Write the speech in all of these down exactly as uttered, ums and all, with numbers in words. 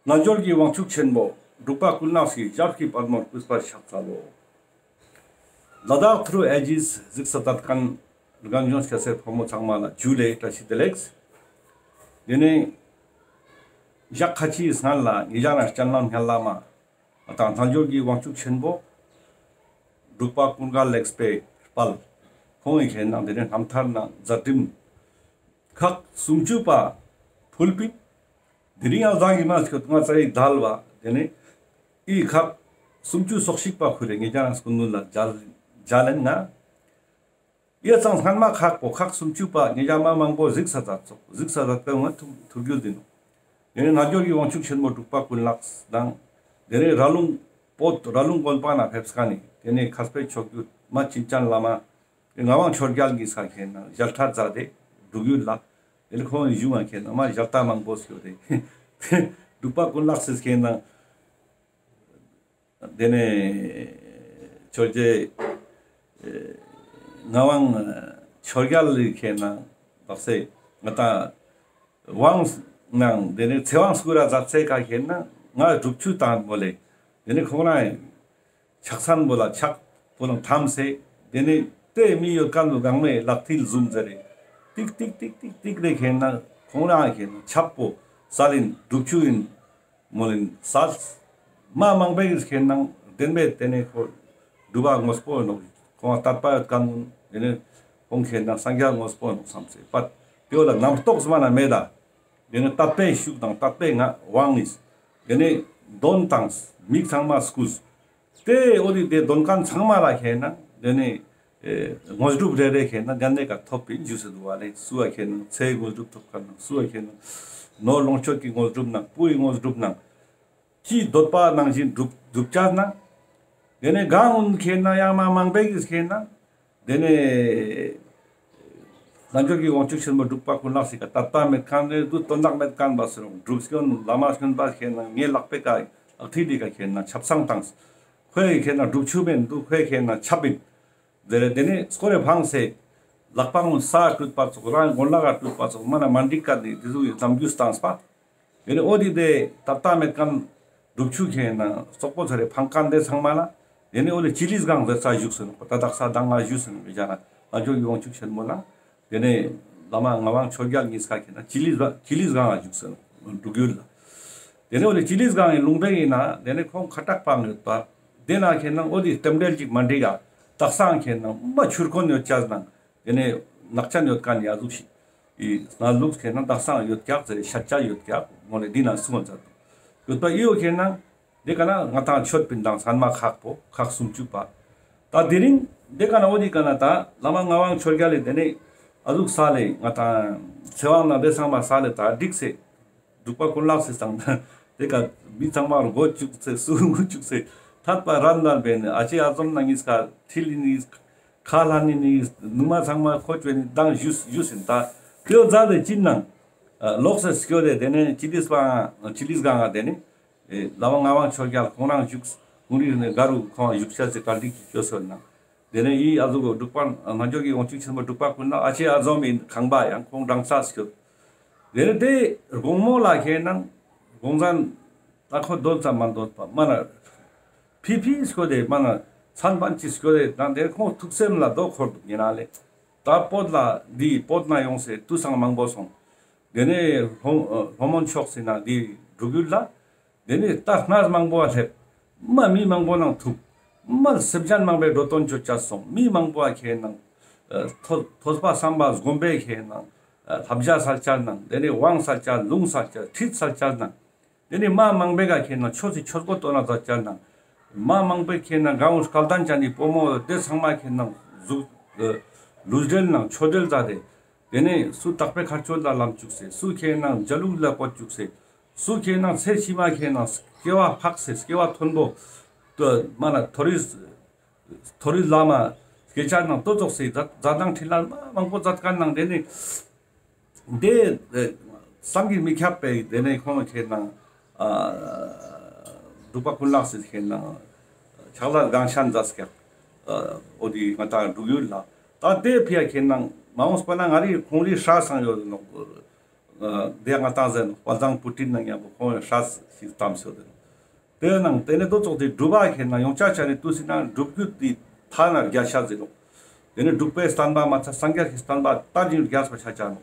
རྣལ་འབྱོར་གྱི་དབང་ཕྱུག་ཆེན་པོ་འབྲུག་པ་ཀུན་ལེགས་སི་ཞབས་ཀྱི་པདྨོར་གུས་པར་ཕྱག་འཚལ་ལོ། ལ་དྭགས་ཐུརུ་ཨེ་ཇིས་གཟིགས་ས་མཛད་མཁན་རྒན་གཞོན་སྐྱ་སེར་ཕོ་མོ་ཚང་མ་ལ་ཇུ་ལེ་བཀྲ་ཤིས་བདེ་ལེགས། དེ་ནས་ཞག་ཁ་ཅིག་སྔན་ལ་ངེད་ཅག་ན་སྤྱན་ལམ་སྙན་ལ་མ་ང་དང་རྣལ་འབྱོར་གྱི་དབང་ཕྱུག་ཆེན་པོ་འབྲུག་པ་ཀུན་དགའ་ལེགས་པའི་དཔལ་ཁོང་གི་ཁེན་ན་དེ་ནས་རྣམ་ཐར་ནང་མཛད་རིམ་ཁག་སུམ་ཅུ་པ་ཕུལ་པིན། དེ་རིང་ཡང་བཟང་གི་མ་སྐྱོད་ང་ཙ་ཡི་དལ་བ་དེ་ནས་ཨི་ཁག་སུམ་ཅུ་སོ་གཅིག་པ་ཁུ་རེ་ངེད་ཅག་ན་སྐུ་མདུན་ལ་མཇལ་མཇལ་ལེན་ང་། ཡ་ཚང་སྔན་མ་ཁག་པོ་ཁག་སུམ་ཅུ་པ་ངེད་ཅག་མ་མང་པོ་གཟིགས་ས་མཛད་ཚོགས་གཟིགས་ས་མཛད་པའི་ང་ཐུགས་ཐུགས་རྒྱུད་དེ་ནོ། དེ་ནས་རྣལ་འབྱོར་གྱི་དབང་ཕྱུག་ཆེན་པོ་འབྲུག་པ་ཀུན་ལེགས་དང་། དེ་ནས་ར་ལུང་བོད་ར་ལུང་དགོན་པ་ན་ཕེབས་མཁན་ནི་དེ་ནས་མཁས་པའི་མཆོག་གྱུར་མ་བྱིན་ཅན་བླ་མ་ངག་དབང་ཆོས་རྒྱལ་གྱི་ས་ཁེན་ན་ཞལ་ཏ་མཛད་དེ་འབྲུག་ཡུལ་ལ། དེ་ནས་ཁོང་གི་གཞུང་ང་ཁེན་ན་མ་ཞལ་ཏ་མང་པོ་སྐྱོད་དེ་འབྲུག་པ་ཀུན་ལེགས་སི་ཁེན་ན། དེ་ནས་ཆོས་རྗེ་ཨེ་ངག་དབང་ཆོས་རྒྱལ་ལི་ཁེན་ན་བག་སེ་ང་ཏང་དབང་ནང་དེ་ནས་ཚེ་དབང་སྐུ་ར་མཛད་ཚེ་ཀ་ཁེན་ན་ང་སྒྲུབ་ཆུ་དང་པོ་ལེ། དེ་ནས་ཁོང་རང་ཕྱག་མཚན་པོ་ལ་ཕྱག་པོ་ལ་འཐམས་སེ། དེ་ནས་དེ་མི་ཡོད་མཁན་པོ་གང་མེད་ལག་མཐིལ་ཟུམ་ཟེར་རེ། ཏིག་ཏིག་ཏིག་ཏིག་ཏིག་རེ་ཁེན་ན་ཁོང་རང་ཁེན་ན་ཆབ་པོ་སལ་ཡིན་སྒྲུབ་ཆུ་ཡིན། མོལ་ལིན་སལ། མ་མང་པོ་གིས་ཁེན་ན་བདེན་པའི་དེ་ནས་ཁོ་སྒྲུབ་པ་དངོས་པོ་ནོག་ཁོང་དད་པ་ཡོད་མཁན་དེ་ནས་ཁོང་ཁེན་ན་སངས་རྒྱས་དངོས་པོ་ནོག་བསམ་སེ་པད། དེ་བོ་ལ་རྣམ་རྟོག་སྨ་ན་མེད་ད། དེ་ནས་དད་པའི་ཤུགས་དང་དད་པའི་ངག་དབང་ནི། དེ་ནས་དོན་དང་མིག་ཚང་མ་སྐུས། དེ་འོ་དེ་དེ་དོན་ཁན་ཚང་མ་ལ་ཁེན་ན་དེ་ནས་ཨེ་དངོས་གྲུབ་རེ་རེ་ཁེན་ན་གན་ནས་ཀ་ཐོབ་པིན་ཞུས་སེ་འདུག་བ་ལེ། སུ་བ་ཁེན་ན་ཚེའི་དངོས་གྲུབ་ཐོབ་ཁན་ནང་། སུ་བ་ཁེན་ན་ནོར་ལོངས་སྤྱོད་ཀྱི་དངོས་གྲུབ་ནང་། བུའི་དངོས་གྲུབ་ནང་། ཅི་འདོད་པ་ནང་བཞིན་འགྲུབ་འགྲུབ་ཅ་ན། དེ་ནས་གང་འུན་ཁེན་ན་ཡང་མ་མང་པོ་གིས་ཁེན་ན། དེ་ནས་རྣལ་འབྱོར་གྱི་དབང་ཕྱུག་ཆེན་པོ་འབྲུག་པ་ཀུན་ལེགས་སི་ཀ་དད་པ་མེད་ཁན་ནས་དུ་དོན་དག་མེད་ཁན་བ་སེ་རུང་སྒྲུབ་སྐྱོན་བླ་མ་སྐྱོན་པ་ཁེན་ན་ངའི་ལག་པའི་ཀ་ལག་མཐིལ་ལི་ཀ་ཁེན་ན་ཆབ་གསང་བཏང་། ཁོའི་ཁེན་ན་སྒྲུབ་ཆུ་མེན་འདུག་ཁོའི་ཁེན་ན་ཆབ་ཡིན། དེ་ནས་དེ་ནས་སྐོར་རེ་ཕངས་སེ་ལག་པ་ངོ་ས་སྤྲུད་པ་ཚོགས་རང་གོན་ལག་ག་སྤྲུད་པ་ཚོགས་མ་ན་མ་འགྲིག་ཀ་ནི་དེ་ཚོ་ཡི་ལམ་རྒྱུས་བཏང་སྤ། དེ་ནས་འོ་དེ་དེ་ཏག་ཏག་མེད་ཁན་སྒྲུབ་ཆུ་ཁེན་ན་སོག་པོ་ཚ་རེ་ཕང་ཁན་དེ་ཚང་མ་ལ། དེ་ནས་འོ་དེ་ཅི་ལིས་སྒང་ཟེར་ས་བཞུགས་སོ་ནོག་པ། ད་དག་ས་དང་ང་བཞུགས་སོ་ནོག་པ་ཡ་ན་རྣལ་འབྱོར་གྱི་དབང་ཕྱུག་ཆེན་མོ་ལ། དེ་ནས་བླ་མ་ངག་དབང་ཆོས་རྒྱལ་གཉིས་ཀ་ཁེན་ན་ཅི་ལིས་ཅི་ལིས་སྒང་ང་བཞུགས་སོ་ནོག་འབྲུག་ཡུལ་ལ། དེ་ནས་འོ་དེ་ཅི་ལིས་སྒང་ཡི་ལུང་པའི་ཡིན་ན་དེ་ནས་ཁོང་ཁ་བྲག་པ་ཡོད་པ། དེ་ན་ཁེན་ན་འོ་དེ་རྟེན་འབྲེལ་ཅིག་མ་འགྲིག་ག་དག་ས་ཁེན་ན་མ་ཆུར་ཁོན་ཡོད་ཅ་ནང་། དེ་ནས་ནག་ཅན་ཡོད་ཁན་ཡ་ཟུག་ཤིག་ཨི་སྣ་ལུགས་ཁེན་ན་དག་ས་ཡོད་ཀྱག་ཟེར་ཤ་ཅ་ཡོད་ཀྱག་མོ་ལེ་འདི་ན་སུ་ང་ཚ་ཡོད་པ་ཨི་ཡོ་ཁེན་ན། དེ་ཀ་ན་ང་ཏང་མཆོད་པིན་དང་སྔན་མ་ཁག་པོ་ཁག་སུམ་ཅུ་པ། ད་དེ་རིང་དེ་ཀ་ན་འོ་དེ་ཀ་ན་ད་བླ་མ་ངག་དབང་ཆོས་རྒྱལ་ལི་དེ་ནས་ཨ་ཟུག་ས་ལེ་ང་ཏང་ཚེ་དབང་ན་དེ་ཚང་མ་ས་ལེ་ད་འགྲིག་སེ། འབྲུག་པ་ཀུན་ལེགས་སི་སང་དེ་ཀ་མི་ཚང་མ་རུ་མགོ་བཅུག་སེ་སུ་མགོ་བཅུག་སེ་ཐད་པ་རན་ན་བེ་ནི་ཨ་ཅེ་ཨ་ཛོམ་ན་ཉིས་ཀ་ཁྲིལ་ནི་ཁ་ལ་ནི་ནི་ནུ་མ་ཚང་མ་ཁོ་ཅོ་ནི་དང་ཞུས་ཞུས་ཟིན་ད་དེའོ་ཛ་དེ་ཅི་ནང་ལོག་སེ་སྐྱོ་དེ་དེ་ནས་ཅི་ལིས་པ་ཅི་ལིས་གང་ང་དེ་ནས་ཨེ་བླ་མ་ངག་དབང་ཆོས་རྒྱལ་ཁོང་རང་བཞུགས་ཁོང་རིག་ནས་ག་རུ་ཁོང་བཞུགས་ཤ་ཟེ་ག་འགྲིག་གི་སྐྱོ་སོ་ནང་། དེ་ནས་ཡི་ཨ་ཟུག་གོ་འབྲུག་པ་རྣལ་འབྱོར་གྱི་དབང་ཕྱུག་ཆེན་པོ་འབྲུག་པ་ཀུན་ལེགས་ཨ་ཅེ་ཨ་ཛོམ་ཡིན་ཁང་པ་ཡང་ཁོང་རང་ས་སྐྱོད། དེ་ནས་དེ་དགོང་མོ་ལ་ཁེན་ན་དགོང་ཟན་ད་ཁོ་འདོད་ཙམ་མ་འདོད་པ་མ་ན་ཕི་ཕི་སྐྱོད་དེ་མ་ན་མཚན་པན་ཅི་སྐྱོད་དེ་ད་དེ་ཁོང་ཐུགས་སེམས་ལ་དོ་འཁོར་འདུག་ཡིན་ན་ལེ། ད་བོད་ལ་འདི་བོད་ན་ཡོང་སེ་དུས་སང་མང་པོ་སོང་། དེ་ནས་ལྷོ་ལྷོ་མོན་ཕྱོགས་སི་ན་འདི་འབྲུག་ཡུལ་ལ། དེ་ནས་ད་གནས་མང་པོ་བ་སླེབས། མ་མི་མང་པོ་ནང་ཐུག་མ་སེམས་ཅན་མང་པོའི་འགྲོ་དོན་ཅོ་ཅ་སོང་། མི་མང་པོ་བ་ཁེན་ན་ཐོས་ཐོས་པ་བསམ་པ་སྒོམ་པའི་ཁེན་ན་བསླབ་བྱ་སལ་ཅ་ནང་། དེ་ནས་དབང་སལ་ཅ་ལུང་སལ་ཅ་ཁྲིད་སལ་ཅ་ནང་། དེ་ནས་མ་མང་པོའི་ག་ཁེན་ན་ཆོས་སི་ཆོས་གོ་ཏོ་ན་ཛད་ཅ་ནང་། མ་མང་པོའི་ཁེན་ན་གང་བོ་སྐལ་ལྡན་ཅན་ནི་བུ་མོ་དེ་ཚང་མ་ཁེན་ན་གཟུགས་ལུས་འབྲེལ་ནང་ཆོས་འབྲེལ་ཛད་དེ། དེ་ནས་སུ་དག་པའི་ཁ་ཆོས་ལ་ལམ་བཅུག་སེ། སུ་ཁེན་ན་འཇའ་ལུག་ལ་བཀོད་བཅུག་སེ། སུ་ཁེན་ན་ཚེ་ཕྱི་མ་ཁེན་ན་སྐྱེ་བ་འཕགས་སེ་སྐྱེ་བ་མཐོན་པོ་མ་ན་མཐོ་རིས་མཐོ་རིས་ལ་མ་སྐྱེ་ཅ་ནང་དོ་ཙོགས་སེ་ཛད་ཛད་དང་ཁྲིད་ལ་མ་མང་པོ་ཛད་ཁན་ནང་། དེ་ནས་དེ་བསམ་གྱིས་མི་ཁྱབ་པའི་དེ་ནས་ཁོང་ཁེན་ན་ཨ་འབྲུག་པ་ཀུན་ལེགས་སི་ཁེན་ན་ཕྱག་ལས་གང་ཤན་ཛད་སྐྱག་ཨ་འོ་དེ་ང་ཏང་འབྲུག་ཡུལ་ལ་ད་དེ་ཕི་ཡ་ཁེན་ན་མ་འོངས་པ་ན་ང་རི་ཁོང་རི་ཧྲ་སང་ཡོད་ནོག་ཨ་དེ་ང་ཏང་ཟེར་ནོག་དཔལ་བཟང་བུ་ཏིན་ནང་ཡང་པོ་ཁོང་ཡང་སྲས་ཤིག་བལྟམས་སོ་དེ་ནོག། དེ་ནང་དེ་ནས་དོ་ཙོགས་དེ་སྒྲུབ་པ་ཁེན་ན་ཡོང་ཆ་ཆ་ནས་དུས་སི་ནང་སྒྲུབ་བརྒྱུད་དེ་ཐ་ན་རྒྱ་ཆ་ཟེར་ནོག། དེ་ནས་སྒྲུབ་པའི་བསྟན་པ་མ་ཚད་སངས་རྒྱས་ཀྱི་བསྟན་པ་ད་ཅིག་རྒྱས་པ་ཆ་ཆ་ནོག།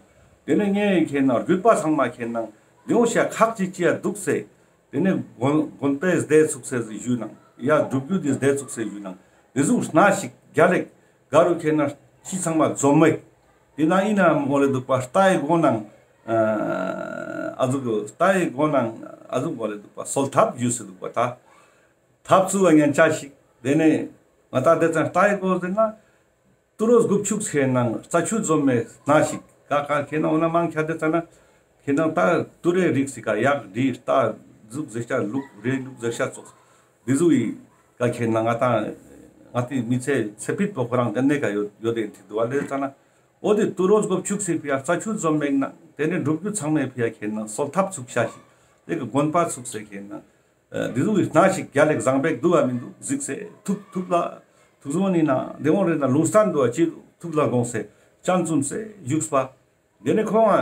དེ་ནས་ངས་ཁེན་ན་བརྒྱུད་པ་ཚང་མ་ཁེན་ན་ལེའུ་ཤ་ཁག་ཅིག་ཅི་ཡ་འདུག་སེ། དེ་ནས་དགོན་དགོན་པའི་སྡེ་ཚུགས་སེ་ཞུ་ནང་ཡ་སྒྲུབ་བརྒྱུད་དེ་སྡེ་ཚུགས་སེ་ཞུ་ནང་དེ་ཟུག་སྣ་ཞིག་རྒྱ་ལེགས་ག་རུ་ཁེན་ན་ཅི་ཚང་མ་འཛོམས་མེད། དེ་ན་ཡིན་ན་མོ་ལེ་འདུག་པ་རྟའི་སྒོ་ནང་ཨ་ཟུག་རྟའི་སྒོ་ནང་ཨ་ཟུག་མོ་ལེ་འདུག་པ་གསོལ་ཐབ་ཞུས་སེ་འདུག་པ་ད། ཐབ་ཚུགས་པ་ཉན་ཆ་ཞིག་དེ་ནས་ང་ད་དེ་ཙང་རྟའི་སྒོ་ཟེར་ན། ཏུ་རོ་དགུ་བཅུ་ཁེན་ན་རྩ་ཆུ་འཛོམས་མེད་སྣ་ཞིག་ག་ག་ཁེན་ན་འོ་ན་མང་ཁྱ་དེ་ཙ་ན་ཁེན་ན་ད་ཏུ་རེ་རིགས་སི་ཀ་ཡག་འདི་རྟ་ཟུག་ཟེར་ཤ་ལུག་རེ་ལུག་ཟེར་ཤ་ཙོགས་འདི་ཟུག་ཡི་ཀ་ཁེན་ན་ང་ད་ང་ཏི་མི་ཚེ་ཚེ་ཕིད་པོ་ཁོ་རང་དེ་ནས་ཀ་ཡོད་ཡོད་དེ་ཐིག་འདུག་བ་ལེ་ཙ་ན་འོ་དེ་ཏུ་རོ་དགུ་བཅུ་ཁེ་ཕི་ཡ་རྩ་ཆུ་འཛོམས་མེད་ན་དེ་ནས་སྒྲུབ་བརྒྱུད་ཚང་མའི་ཕི་ཡ་ཁེན་ན་གསོལ་ཐབ་ཚུགས་ཤ་ཞིག་དེ་གི་དགོན་པ་ཚུགས་སེ་ཁེན་ན། ཨ་འདི་ཟུག་གི་སྣ་ཞིག་རྒྱ་ལེགས་བཟང་པོ་འདུག་ག་མི་འདུག་གཟིགས་སེ་ཐུབ་ཐུབ་ལ་ཐུགས་སྨོན་ནི་ན་དེ་འོང་རེ་ན་ལུང་སྟན་འདུག་ག་ཅི་ཐུབ་ལ་དགོངས་སེ་སྤྱན་བཙུམས་སེ་བཞུགས་པ། དེ་ནས་ཁོང་ཨ་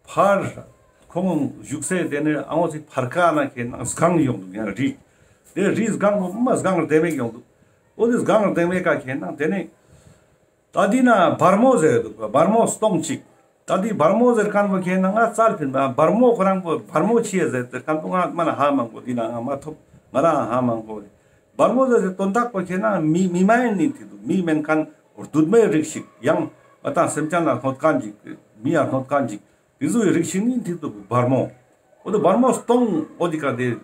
ཕར་ཁོང་བཞུགས་སེ་དེ་ནས་ཨ་འོ་ཅིག་ཕར་ཁ་ན་ཁེན་ན་སྒང་ཡོང་འདུག་ཡང་རི། དེ་རི་སྒང་མ་སྒང་རྡེ་མེག་ཡོང་འདུག། འོ་དེ་སྒང་རྡེ་མེག་ག་ཁེན་ན་དེ་ནས། ད་འདི་ན་བར་མོ་ཟེར་འདུག་པ། བར་མོ་སྟོང་གཅིག། ད་འདི་བར་མོ་ཟེར་མཁན་པོ་ཁེན་ན་ང་རྩལ་ཕིན་པ་བར་མོ་ཁོ་རང་པོ་བར་མོ་ཆི་ཡ་ཟེར་ཟེར་མཁན་པོ་ང་མ་ན་ཧ་མ་གོ། འདི་ན་ང་མ་ཐོབ་ང་རང་ཧ་མ་གོ། བར་མོ་ཟེར་ཟེར་དོན་དག་པོ་ཁེན་ན་མི་མི་མ་ཡིན་ནི་ཐིག་འདུག། མི་མེན་མཁན་བདུད་མོའི་རིགས་ཤིག་ཡང་ང་ཏང་སེམས་ཅན་ལ་གནོད་མཁན་ཅིག་མི་ཡ་གནོད་མཁན་ཅིག་དེ་ཟུག་གི་རིགས་ཤིག་ནི་ཐིག་འདུག་བར་མོ། འོ་དེ་བར་མོ་སྟོང་འོ་དེ་ཀ་དེ་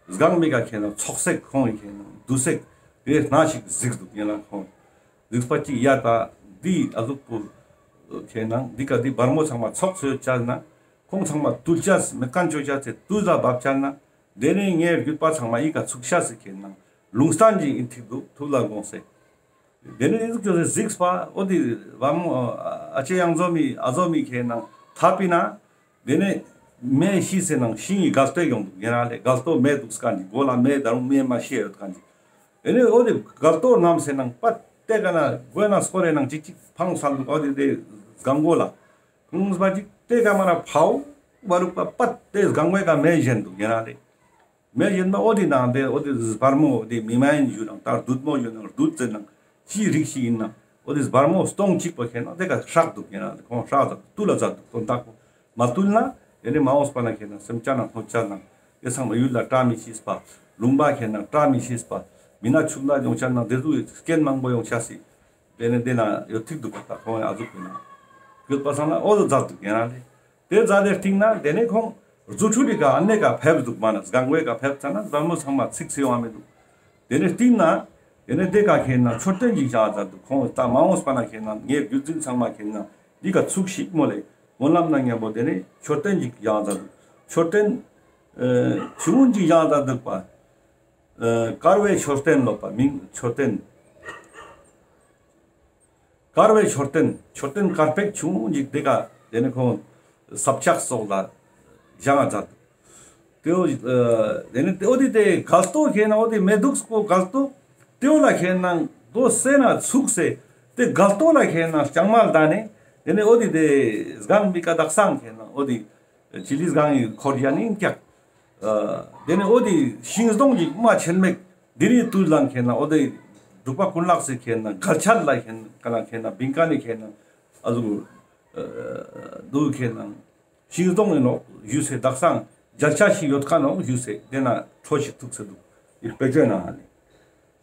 སྒང་མི་ཀ་ཁེན་ན་ཚོགས་སེ་ཁོང་ཡི་ཁེན་ན་འདུ་སེ་དེ་སྣ་ཞིག་གཟིགས་འདུག་ཡིན་ན་ཁོང་། རིག་པ་ཅིག་ཡ་ད་འདི་ཨ་ཟུག་པོ་ཁེན་ན་འདི་ཀ་འདི་བར་མོ་ཚང་མ་ཚོགས་སུ་ཡོད་ཅ་ན་ཁོང་ཚང་མ་བཏུལ་ཅས་མེད་མཁན་ཅོ་ཅས་ཚེ་བཏུལ་ལ་བབ་ཅ་ན་དེ་ནས་ངའི་བརྒྱུད་པ་ཚང་མ་ཡི་ཀ་ཚུགས་ཤ་སི་ཁེན་ན་ལུང་སྟན་ཅིག་ཡིན་ཐིག་འདུག་ཐུབ་ལ་དགོངས་སེ། དེ་ནས་འདི་ཟུག་ཅོ་སེ་གཟིགས་པ་འོ་འདི་བར་མོ་ཨ་ཅེ་ཡང་འཛོམས་མི་ཨ་འཛོམས་མི་ཁེན་ན་ཐབ་པི་ན། དེ་ནས་མེ་ཤི་སེ་ནང་ཤིང་གི་སྒལ་ཏོ་ཡོང་འདུག་ཡིན་ན་ལེ་སྒལ་ཏོ་མེ་འདུག་སྐ་འདི་མགོ་ལ་མེ་ད་རུང་མེ་མ་ཤི་ཡོད་ཀ་འདི། དེ་ནས་འོ་དེ་སྒལ་ཏོ་བསྣམས་སེ་ནང་པ་ཏེ་ཀ་ན་མགོ་ན་སྐོར་རེ་ནང་ཅིག་ཅིག་ཕང་སལ་འདུག། འོ་དེ་དེ་སྒང་མགོ་ལ་ཕང་སྦ་ཅིག་ཏེ་ཀ་མ་ན་ཕའོ་བ་རུག་པ་པ་ཏེ་སྒང་མགོའི་ཀ་མེ་བཞེན་འདུག་ཡིན་ན་ལེ། མེ་ཡིན་ན་འོ་དེ་ནང་དེ་འོ་དེ་བར་མོ་འོ་དེ་མི་མ་ཡིན་ཞུ་ནང་ད་བདུད་མོ་ཞུ་ནང་བདུད་ཟེར་ནང་ཅི་རིགས་ཤིག་ཡིན་ན་འོ་དེ་བར་མོ་སྟོང་གཅིག་པོ་ཁེན་ན་དེ་ཀ་ཧྲག་འདུག་ཡིན་ན་ཁོང་ཧྲག་འདུག་བཏུལ་ལ་མཛད་འདུག། དོན་དག་པོ་མ་བཏུལ་ན་དེ་ནས་མ་འོངས་པ་ན་ཁེན་ན་སེམས་ཅན་ན་གནོད་ཅ་ན་དེ་ཚང་མ་ཡུལ་ལ་བཀྲ་མི་ཤིས་པ། ལུང་པ་ཁེན་ན་བཀྲ་མི་ཤིས་པ། མི་ན་ཕྱུགས་ན་ཡོང་ཅ་ན་དེ་ཚོ་རྐྱེན་མང་པོ་ཡོང་ཅ་སི། དེ་ནས་དེ་ན་ཡོད་ཐིག་འདུག་པ་ད་ཁོང་ཡང་ཨ་ཟུག་པོ་ན་ཡོད་པ་སང་ན་འོ་དེ་མཛད་འདུག་ཡིན་ན་ལེ། དེ་མཛད་དེ་སྟིང་ན་དེ་ནས་ཁོང་རྫུ་འཕྲུལ་གྱི་ཀ་ཨ་ནེ་ཀ་ཕེབས་འདུག་མ་ན་སྒང་མགོའི་ཀ་ཕེབས་ཙ་ན་བར་མོ་ཚང་མ་ཚིག་སེ་ཡོང་བ་མི་འདུག། དེ་ནས་སྟིང་ན་དེ་ནས་དེ་ཀ་ཁེན་ན་མཆོད་རྟེན་ཅིག་བཞེངས་མཛད་འདུག། ཁོང་ད་མ་འོངས་པ་ན་ཁེན་ན་ངའི་བརྒྱུད་འཛིན་ཚང་མ་ཁེན་ན་འདི་ཀ་ཚུགས་ཤིག་མོ་ལེ་སྨོན་ལམ་ན་མཉམ་པོ་དེ་ནས་མཆོད་རྟེན་ཅིག་བཞེངས་མཛད་འདུག། མཆོད་རྟེན་ཨ་ཆུང་ངུ་ཅིག་བཞེངས་མཛད་འདུག་པ། ཨ་དཀར་བའི་མཆོད་རྟེན་ལོ་པ་མིང་མཆོད་རྟེན། དཀར་བའི་མཆོད་རྟེན་མཆོད་རྟེན་དཀར་པོ་ཞིག་ཆུང་ངུ་ཅིག་དེ་ཀ་དེ་ནས་ཁོང་ས་ཆ་སོགས་ལ་བཞེངས་མཛད་འདུག། དེ་འོ་ཨ་དེ་ནས་དེ་འོ་དེ་དེ་སྒལ་ཏོ་ཁེན་ན་འོ་དེ་མེ་འདུག་སྐོ་སྒལ་ཏོ་དེ་འོ་ལ་ཁེན་ན་དོ་སེ་ན་ཚུགས་སེ་དེ་སྒལ་ཏོ་ལ་ཁེན་ན་ལྕང་མ་ལྡན་ནས་དེ་ནས་འོ་དེ་དེ་སྒང་མི་ཀ་དག་སང་ཁེན་ན་འོ་དེ། ཅི་ལི་སྒང་ཡི་འཁོར་རྒྱ་ནི་ཀྱག། ཨ་དེ་ནས་འོ་དེ་ཤིང་སྡོང་གི་མ་ཆེན་མེད་དེ་རིང་དུས་ལ་ཁེན་ན་འོ་དེ་འབྲུག་པ་ཀུན་ལེགས་སི་ཁེན་ན་གལ་ཆད་ལ་ཁེན་ན་ཀ་ན་ཁེན་ན་བིང་ཀ་ནི་ཁེན་ན་ཨ་ཟུག་ཨ་དུ་ཁེན་ན་ཤིང་སྡོང་ཡིན་ནོག་ཞུས་སེ་དག་སང་མཇལ་ཆ་ཞིག་ཡོད་ཁན་ནོག་ཞུས་སེ་དེ་ན་འཕྲོ་ཞིག་ཐུག་སེ་འདུག་ཡིག་དཔེ་ཆའི་ནང་ནས།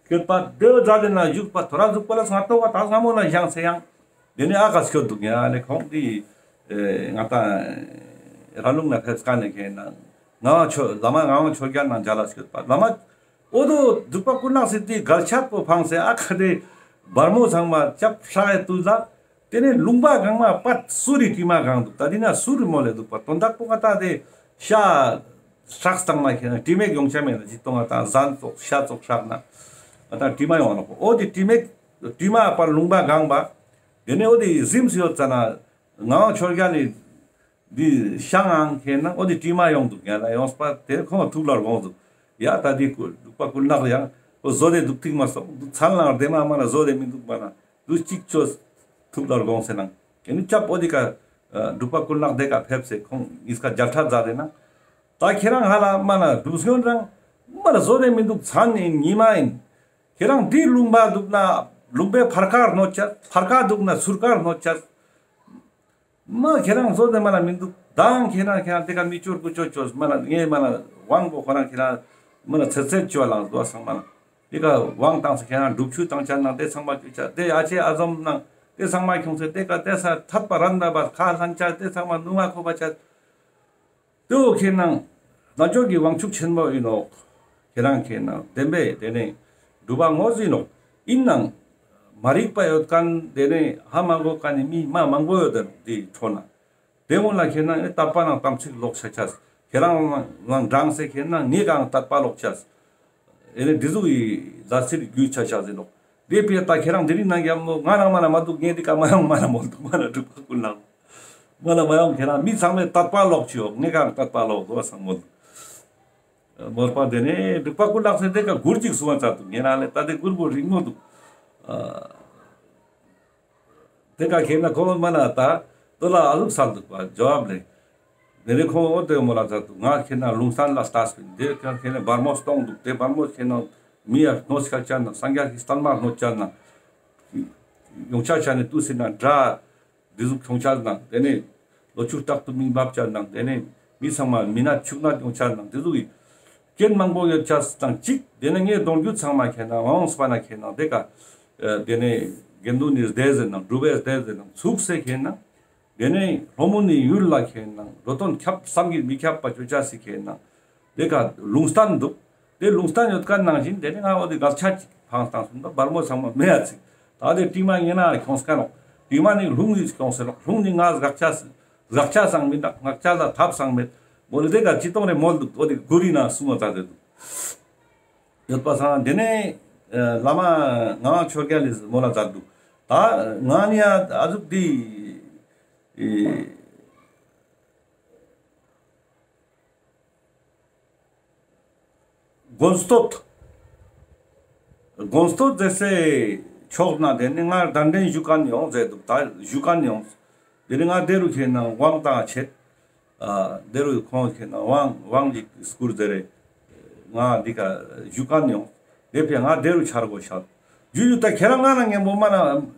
སྐྱོད་པ་དེ་བོ་མཛད་དེ་ན་བཞུགས་པ་ཐོ་ར་ཟུག་པ་ལ་སྔ་ཏོག་ག་ད་སྔ་མོ་ན་བཞེངས་སེ་ཡང་། དེ་ནས་ཨ་ཀ་སྐྱོད་འདུག་ཡ་ལེ་ཁོང་དེ་ཨེ་ང་ད་ར་ལུང་ན་ཕེབས་ཀ་ནས་ཁེན་ན་ངག་དབང་ཆོས་བླ་མ་ངག་དབང་ཆོས་རྒྱལ་ནང་མཇལ་ལ་སྐྱོད་པ་བླ་མ་འོ་དོ་འབྲུག་པ་ཀུན་ལེགས་སི་དེ་གལ་ཆད་པོ་འཕངས་སེ་ཨ་ཁ་དེ་བར་མོ་ཚང་མ་ཅབ་ཧྲ་ཡ་དུས་ལ་དེ་ནས་ལུང་པ་གང་མ་པད་སུ་རི་དྲི་མ་གང་འདུག། ད་དེ་ན་སུ་རི་མོ་ལེ་འདུག་པ་དོན་དག་པོ་ང་ད་དེ་ཤ་ཧྲག་སྟངས་ན་ཁེན་ན་དྲི་མེད་ཡོང་ཆ་མེད་ན་ཅི་གཏོང་ང་ད་ཟན་ཙོགས་ཤ་ཙོགས་ཧྲག་ན་ང་ད་དྲི་མ་ཡོང་ནོག། འོ་དེ་དྲི་མེད་དྲི་མ་པར་ལུང་པ་གང་པ། དེ་ནས་འོ་དེ་གཟིམས་སུ་ཡོད་ཙ་ན་ངག་དབང་ཆོས་རྒྱལ་ནི་འདི་ཤང་ཨང་ཁེན་ན་འོ་དེ་དྲི་མ་ཡོང་འདུག་ཡ་ལ་ཡོངས་པ་དེ་ཁོང་ཐུགས་ལ་དགོངས་འདུག། ཡ་ད་དེ་ཀུ་འབྲུག་པ་ཀུན་ལེགས་ཡང་འོ་བཟོ་དེ་འདུག་ཐིག་མ་སོང་འདུག་མཚན་ལ་དེ་མ་མ་ན་བཟོ་དེ་མི་འདུག་པ་ན་འདུག་གཅིག་ཆོས་ཐུགས་ལ་དགོངས་སེ་ནང་ཨེ་ནི་ཅབ་འོ་དེ་ཀ་ འབྲུག་པ་ཀུན་ལེགས་དེ་ཀ་ཕེབས་སེ་ཁོང་ཉིས་ཀ་མཇལ་ཁ་མཛད་དེ་ན། ད་ཁྱེད་རང་ཧ་ལ་མ་ན་སྒྲུབ་སྐྱོན་རང་མ་ན་བཟོ་དེ་མི་འདུག་མཚན་ཡིན་ཉི་མ་ཡིན། ཁྱེད་རང་འདི་ལུང་པ་འདུག་ན་ལུང་པའི་ཕར་ཁར་གནོད་ཆ། ཕར་ཁ་འདུག་ན་ཚུར་ཁར་གནོད་ཆ། མ་ཁྱེད་རང་བཟོ་དེ་མ་ན་མི་འདུག་མདང་ཁྱེད་རང་ཁྱེད་རང་དེ་ཀ་མི་ཅོར་ཀུ་ཅོ་ཅོས་མ་ན་ངས་མ་ན་དབང་པོ་ཁོ་རང་ཁྱེད་རང་མ་ན་ཚེ་ཚད་ཅོ་ལང་དོ་སང་མ་ན་དེ་ཀ་དབང་བཏང་སེ་ཁྱེད་རང་སྒྲུབ་ཆུ་བཏང་ཆ་ན་དེ་ཚང་མ་ཅོ་ཆ་དེ་ཨ་ཅེ་ཨ་ཛོམ་ནང་དེ་ཚང་མ་ཁྱོང་སེ་དེ་ཀ་དེ་ས་ཐད་པ་རན་ད་བར་ཁ་ལྷན་ཆ་དེ་ཚང་མ་ནུ་མ་ཁོ་པ་ཆ། དེ་བོ་ཁྱེད་ནང་རྣལ་འབྱོར་གྱི་དབང་ཕྱུག་ཆེན་པོ་ཡིན་ནོག་ཁྱེད་རང་ཁྱེད་ནང་བདེན་པས་དེ་ནས་སྒྲུབ་པ་དངོས་ཡིན་ནོག་ཡིན་ནང་མ་རིག་པ་ཡོད་མཁན་དེ་ནས་ཧ་མ་གོ་མཁན་ནི་མི་མ་མང་པོ་ཡོད་དེ་འགྲོ་ན། དེ་སྔོན་ལ་ཁྱེད་ནང་ཨེ་དད་པ་ནང་དམ་ཚིག་ལོག་ཆ་ཆས། ཁྱེད་རང་ནང་འབྲངས་སེ་ཁྱེད་ནང་ངེད་ཀྱང་དད་པ་ལོག་ཆས། ཨེ་ནི་འདི་ཟུག་ཡི་ལ་ཚིར་རྒྱུ་ཆ་ཆ་ཟེར་ནོག་དེ་ཕི་ད་ཁྱེད་རང་དེ་རིང་ནང་ཡང་མོ་ང་ནང་མ་ན་མ་འདུག་ངས་འདི་ཀ་མ་ཡོང་མ་ན་མོལ་འདུག་མ་ན་འབྲུག་པ་ཀུན་ལེགས། མ་ན་མ་ཡོང་ཁྱེད་རང་མི་ཚང་མས་དད་པ་ལོག་ཆི་ཡོག་ངས་གང་དད་པ་ལོག་དོ་སང་མོལ་འདུག་མོལ་པ་དེ་ནས་འབྲུག་པ་ཀུན་ལེགས་སེ་དེ་ཀ་མགུར་ཅིག་གསུང་བ་ཚར་འདུག་ངས་ན་ལེ་ད་དེ་མགུར་པོ་རིང་མོ་འདུག་དེ་ཀ་ཁྱེད་ན་ཁོང་མ་ན་ད་དོ་ལ་ཨ་ལུག་སལ་འདུག་པ་ཇོ་བབ་ལེ། དེ་ནས་ཁོང་འོ་དེ་མོ་ལ་ཚར་འདུག་ང་ཁྱེད་ན་ལུང་སྟན་ལ་ལྟ་སྤིན་དེ་ཀ་ཁྱེད་ན་བར་མོ་སྟོང་འདུག་དེ་བར་མོ་ཁྱེད་ན་མི་ཡར་གནོད་སྐྱལ་ཆ་ན་སངས་རྒྱས་ཀྱི་བསྟན་མ་གནོད་ཆ་ན་ཡོང་ཆ་ཆ་ནས་དུས་སེ་ན་དགྲ། འདི་ཟུག་ཁྱོང་ཆ་ནང་དེ་ནས་ལོ་ཆུ་རྟག་ཏུ་མི་འབབ་ཆ་ནང་དེ་ནས་མི་ཚང་མ་མི་ནད་ཕྱུགས་ནད་ཡོང་ཆ་ནང་དེ་ཟུག་གི་རྐྱེན་མང་པོ་ཡོད་ཆ་དང་གཅིག་དེ་ནས་ངས་གདོང་རྒྱུད་ཚང་མ་ཁྱེད་ན་མ་འོངས་པ་ན་ཁྱེད་ན་དེ་ཀ་དེ་ནས་དགེ་འདུན་ནི་སྡེ་ཟེར་ནང་སྒྲུབ་པའི་སྡེ་ཟེར་ནང་ཚུགས་སེ་ཁྱེད་ན་དེ་ནས་ལྷོ་མོན་ནི་ཡུལ་ལ་ཁྱེད་ན་འགྲོ་དོན་ཁྱབ་བསམ་གྱིས་མི་ཁྱབ་པ་ཅོ་ཆ་སི་ཁྱེད་ན། དེ་ཀ་ལུང་སྟན་འདུག་དེ་ལུང་སྟན་ཡོད་ཀ་ནང་བཞིན་དེ་ནི་ང་འོ་དེ་གལ་ཆ་ཅིག་ཕངས་བཏང་སོང་ད་བར་མོ་ཚང་མ་མེད་ཡ་ཚིག་ད་དེ་ཏིང་མ་ངེ་ན་ཁྱོངས་ཀ་ནོག་ཏིང་མ་ནི་ལྷུང་ནི་ཁྱོངས་སེ་ནོག་ལྷུང་ནི་ང་གག་ཆ་གག་ཆ་སང་མི་འདུག་ངག་ཆ་ལ་ཐབས་སང་མེད་མོ་ལེ་དེ་ཀ་ཅི་གཏོང་རེ་མོལ་འདུག་འོ་དེ་གུ་རི་ན་སུ་མ་ད་དེ་འདུག་ཡོད་པ་སང་དེ་ནས་བླ་མ་ངག་དབང་ཆོས་རྒྱལ་ལི་མོ་ལ་མཛད་འདུག་ད་ང་ནི་ཡ་ཨ་ཟུག་དེ། དགོན་སྟོད། དགོན་སྟོད་ཟེར་སའི་ཕྱོགས་ན་དེ་ནི་ང་གདན་འདྲེན་ཞུ་མཁན་ཡོང་ཟེར་འདུག་ད་ཞུ་མཁན་ཡོང་། དེ་ནི་ང་དེ་རུ་ཁྱེད་ན་དབང་དང་བྱེད། ཨ་དེ་རུ་ཁོང་ཁྱེད་ན་དབང་དབང་ཅིག་བསྐུར་ཟེར་རེ། ང་འདི་ཀ་ཞུ་མཁན་ཡོང་། དེ་ཕི་ང་དེ་རུ་ཆར་དགོས་ཤག་ཇུ་ཇུ་ད་ཁྱེད་རང་ང་ན་ངས་མོ་མ་ན་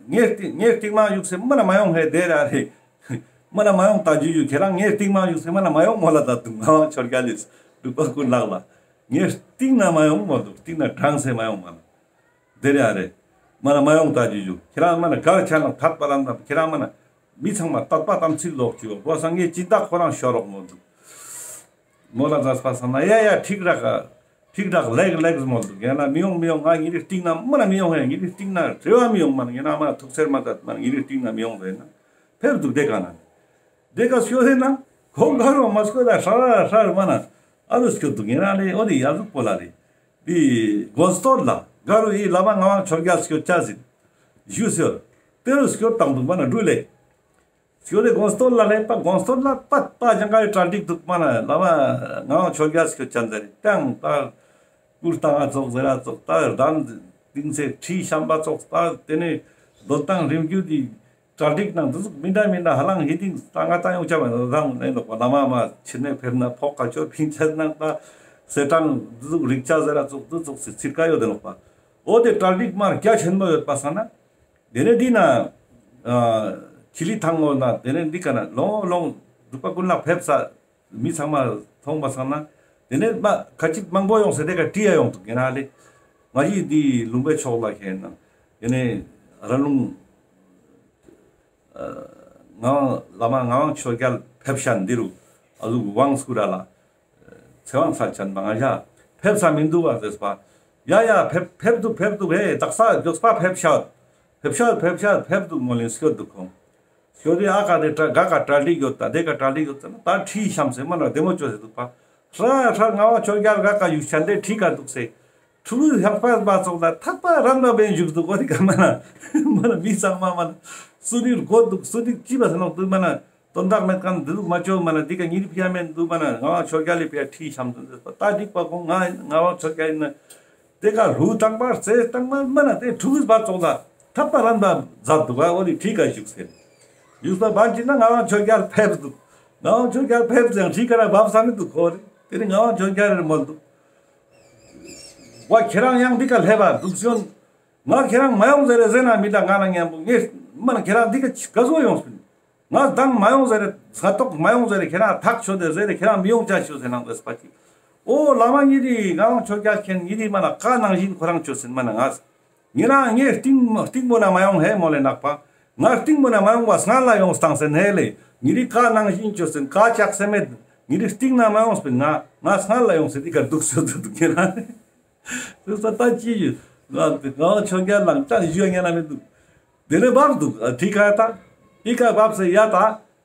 ངས་སྟིང་ངས་སྟིང་མ་བཞུགས་སེ་མ་ན་མ་ཡོང་ཧེ་དེ་ར་རེད། མ་ན་མ་ཡོང་ད་ཇུ་ཇུ་ཁྱེད་རང་ངའི་སྟིང་མ་བཞུགས་སེ་མ་ན་མ་ཡོང་མོ་ལ་ད་དུང་ངག་དབང་ཆོས་རྒྱལ་ལིས་འབྲུག་པ་ཀུན་ལེགས་ལ། ངའི་སྟིང་ན་མ་ཡོང་མོ་འདུག་སྟིང་ན་དྲངས་སེ་མ་ཡོང་མ་ན། དེ་རེ་ཨ་རེ། མ་ན་མ་ཡོང་ད་ཇུ་ཇུ་ཁྱེད་རང་མ་ན་གར་ཆ་ན་ཐད་པ་རང་ད་ཁྱེད་རང་མ་ན་མི་ཚང་མ་དད་པ་དམ་ཚིག་ལོག་ཅིག་ཡོད་པ་སང་ངའི་སྦྱིན་བདག་ཁོ་རང་ཤོར་རོག་མོ་འདུག་མོ་ལ་ཛ་སྤ་སང་ན་ཡ་ཡ་ཁྲིག་རག་ཁྲིག་རག་ལེགས་ལེགས་མོ་འདུག་ཡང་ན་མི་ཡོང་མི་ཡོང་ང་ཉི་རི་སྟིང་ན་མ་ན་མི་ཡོང་ཧེ་ཉི་རི་སྟིང་ན་རེ་བ་མི་ཡོང་མ་ན་ཡང་ན་མ་ཐུགས་སེར་མ་ད་མ་ན་ཉི་རི་སྟིང་ན་མི་ཡོང་ཟེར་ན་ཕེབས་འདུག་དེ་ག་ན་དེ་ག་སྐྱོ་ཟེར་ན་ཁོང་ག་རུ་མ་སྐྱོ་ད་ཧྲ་ར་ཧྲ་ར་མ་ན་ཨ་རུ་སྐྱོ་འདུག་ཡང་ན་ལེ་འོ་དེ་ཡ་ཟུག་པོ་ལ་རེ་དེ་དགོན་སྟོད་ལ་ག་རུ་ཡི་བླ་མ་ངག་དབང་ཆོས་རྒྱལ་སྐྱོ་ཆ་ཟིན་ཞུ་ཟེར་དེ་རུ་སྐྱོ་བཏང་འདུག་མ་ན་འགྲུལ་ལེ། སྐྱོ་དེ་དགོན་སྟོད་ལ་ལེ་པ་དགོན་སྟོད་ལ་པ་པ་ཅང་ག་རི་གྲ་སྒྲིག་འདུག་མ་ན་བླ་མ་ངག་དབང་ཆོས་རྒྱལ་སྐྱོ་ཆ་ཟེར་ཏང་ད་ཀུར་ཏང་ང་ཙོགས་ཟེར་ར་ཙོགས་ད་གདན་ཏིང་སེ་ཁྲི་བཤམས་པ་ཙོགས་ད་དེ་ནས་སྡོད་སྟངས་རིམ་རྒྱུད་དེ་གྲ་སྒྲིག་ནང་དེ་ཟུག་མི་འདྲ་མི་འདྲ་ཧ་ལང་ཧི་ཏིང་ད་ང་ད་ཡོང་ཆ་བ་རང་ནས་ལོག་པ་བླ་མ་མ་ཕྱི་ནས་ཕེབས་ན་ཕོག་ཁ་ཆོར་ཕིང་ཆད་ནང་ད་སེ་ཀྲང་དེ་ཟུག་རིག་ཆ་ཟེར་ར་ཙོགས་དེ་ཙོགས་སི་ཚིར་ཀ་ཡོད་དེ་ལོག་པ་འོ་དེ་གྲ་སྒྲིག་མ་རྒྱ་ཆེན་མོ་ཡོད་པ་སང་ན། དེ་ནས་འདི་ན་ཨ་ཁྱི་ལི་ཐང་ངོ་ན་དེ་ནས་འདི་ཀ་ན་ལོང་ལོང་འབྲུག་པ་ཀུན་ལེགས་ཕེབས་ས་མི་ཚང་མ་མཐོང་བ་སང་ན་དེ་ནས་མ་ཁ་ཅིག་མང་པོ་ཡོང་སེ་དེ་ཀ་བྲིས་ཡ་ཡོང་འདུག་ཡིན་ན་ལེ་ང་ཡི་འདི་ལུང་པའི་ཕྱོགས་ལ་ཁེན་ན་དེ་ནས་ར་ལུང་ཨ་ངག་དབང་བླ་མ་ངག་དབང་ཆོས་རྒྱལ་ཕེབས་ཤ་འདི་རུ་ཨ་ལུག་དབང་སྐུ་ར་ལ། ཚེ་དབང་ས་ཅན་མང་ཡ། ཕེབས་ས་མི་འདུག་བ་ཟེར་པ། ཡ་ཡ་ཕེབས་ཕེབས་འདུག་ཕེབས་འདུག་ཧེ་དག་ས་མགྱོགས་པ་ཕེབས་ཤག་ཕེབས་ཤག་ཕེབས་ཤག་ཕེབས་འདུག་མོ་ལིན་སྐྱོད་འདུག་ཁོང་། སྐྱོད་དེ་ཨ་ཀ་དེ་གྲ་ག་ཀ་གྲ་སྒྲིག་ཡོད་ད་དེ་ཀ་གྲ་སྒྲིག་ཡོད་ད་ན་ད་ཁྲི་བཤམས་སེ་མ་ན་བདེ་མོ་བཅོས་སེ་འདུག་པ། ཧྲ་ཧྲ་ངག་དབང་ཆོས་རྒྱལ་ག་ཀ་ཡུག་ཆ་འདྲེ་ཁྲི་ཀ་འདུག་སེ། ཕྲུ་གུ་ཧྲག་པ་པ་ཙོགས་ལ་ཐག་པ་རང་ལ་བེན་བཞུགས་འདུག་གོ་དེ་ཀ་མ་ན། མ་ན་མི་ཚང་མ་མ་ན། སུ་ནི་རྒོད་འདུག་སུ་ནི་ཅི་བ་ཟེར་ནོག་འདུག་མ་ན། དོན་དག་མེད་མཁན་འདི་ལུགས་མ་བཅོ་མ་ན་འདི་ཀ་ཉིད་ཕིའ་མེན་འདུག་མ་ན་ངག་དབང་ཆོས་རྒྱལ་ལི་ཕིའ་ཁྲི་བཤམས་འདུག་ཟེར་པ་ད་འགྲིག་པ་ཁོང་ང་ངག་དབང་ཆོས་རྒྱལ་ཡིན་ན་དེ་ཀ་ལྷུ་བཏང་པ་རྩེ་བཏང་པ་མ་ན་དེ་ཕྲུ་གུ་བ་ཙོགས་ལ་ཐག་པ་རན་པ་མཛད་འདུག་ག་འོ་ལི་ཁྲི་ཀ་བཞུགས་ཟེར། ཡུག་ས་བན་ཅིག་ན་ངག་དབང་ཆོས་རྒྱལ་ཕེབས་འདུག། ངག་དབང་ཆོས་རྒྱལ་ཕེབས་ཙང་ཁྲིའི་ཀ་ནེ་བབས་ས་མི་འདུག་ཁོ་རེ། དེ་ནི་ངག་དབང་ཆོས་རྒྱལ་རེ་མོལ་འདུག། ཝ་ཁྱེད་རང་ཡང་འདི་ཀ་སླེབས་པ་འདུག་སོང་། ང་ཁྱེད་རང་མ་ཡོང་ཟེར་རེ་ཟེར་ན་མི་ད་ང་ན་མཉམ་པོ་ངས་མ་ན་ཁྱེད་རང་འདི་ཀ་ག་ཟོ་ཡོང་སྤིན། ང་དང་མ་ཡོང་ཟེར་རེ་ས་ཐོག་མ་ཡོང་ཟེར་རེ་ཁྱེད་རང་ཐག་ཆོད་དེ་ཟེར་རེ་ཁྱེད་རང་མི་ཡོང་ཆ་ཤོད་ཟེར་ནང་དེ་སྤ་ཅིག། ཨོ་བླ་མ་ཉིད་དི་ངག་དབང་ཆོས་རྒྱལ་མཁྱེན་ཉིད་དི་མ་ན་བཀའ་ནང་བཞིན་ཁོ་རང་ཆོས་ཟིན་མ་ན་ང་། ཉེ་རང་ངས་སྟིང་སྟིང་མོ་ན་མ་ཡོང་ཧེ་མོ་ལེ་ནག་པ། ང་སྟིང་མོ་ན་མ་ཡོང་བ་སྔ་ལ་ཡོང་སྟངས་སེ་ནེ་ལེ། ཉེ་རི་བཀའ་ནང་བཞིན་ཆོས་སེ་བཀའ་ཆགས་སེ་མེད། ཉེ་རི་སྟིང་ན་མ་ཡོང་སྤེ་ང་ང་སྔ་ལ་ཡོང་སེ་འདི་ཀ་འདུག་སོ་འདུག་ཉེ་རང་། སོ་ས་ད་ཅི་ཡོད། ང་ང་ཆོས་རྒྱལ་ལང་ཅང་ཞུ་ཉེ་རང་མི་འདུག། དེ་ནས་བབས་འདུག་ཨ་ཐི་ཀ་ད། ཐི་ཀ་བབས་སེ་ཡ་ད།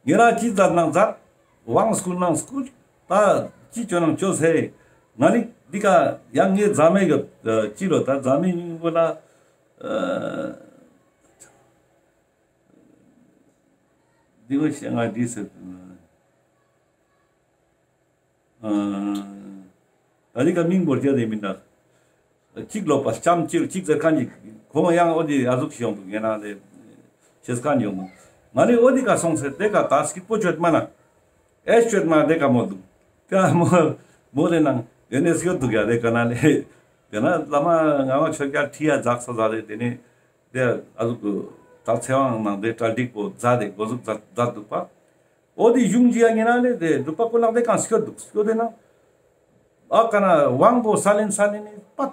ཉེ་རང་ཅི་མཛད་ནང་མཛད། དབང་བསྐུར་ནང་བསྐུར། ད་ཅི་ཅོ་ནང་ཅོས་ཧེ། ང་ནི་འདི་ཀ་ཡང་ངའི་རྫ་མའི་གི་ཅི་ལོ་ད་རྫ་མའི་མིང་པོ་ལ། ཨ་འདི་ངོ་ཤེས་ང་འདི་ཟེར། ཨ་ད་འདི་ཀ་མིང་བོར་རྒྱ་དེ་མིན་ད། གཅིག་ལོ་པ་ལྕམ་ཅིག་ཅིག་ཟེར་མཁན་ཅིག་ཁོང་ཡང་འོ་དེ་ཨ་ཟུག་ཞིག་ཡོང་འདུག་ངེ་ན་དེ་ཤེས་མཁན་ཡོང་འདུག། ང་ནི་འོ་དེ་ཀ་སོང་ཚེ་དེ་ཀ་ད་སྐྱིད་པོ་བཅོས་མ་ན་ཨེ་བཅོས་མ་དེ་ཀ་མོ་འདུག། ཀ་མོ་མོ་དེ་ནང་དེ་ནས་སྐྱོད་འདུག་ཡ་དེ་ཀ་ན་ལེ། དེ་ན་བླ་མ་ངག་དབང་ཆོས་རྒྱལ་ཁྲི་ཡ་འཛག་ས་ཟ་དེ་དེ་ནས་དེ་ཨ་ཟུག་ད་ཚེ་དབང་ནང་དེ་གྲ་སྒྲིག་པོ་མཛད་དེ་འགོ་ཟུག་མཛད་མཛད་འདུག་པ། འོ་དེ་གཞུང་ཅི་ཡ་ཉེ་ན་ལེ་དེ་འབྲུག་པ་ཀུན་ལེགས་དེ་གང་སྐྱོད་འདུག་སྐྱོད་དེ་ན། ཨ་ཀ་ན་དབང་པོ་ས་ལེན་ས་ལེན་ནི་པད།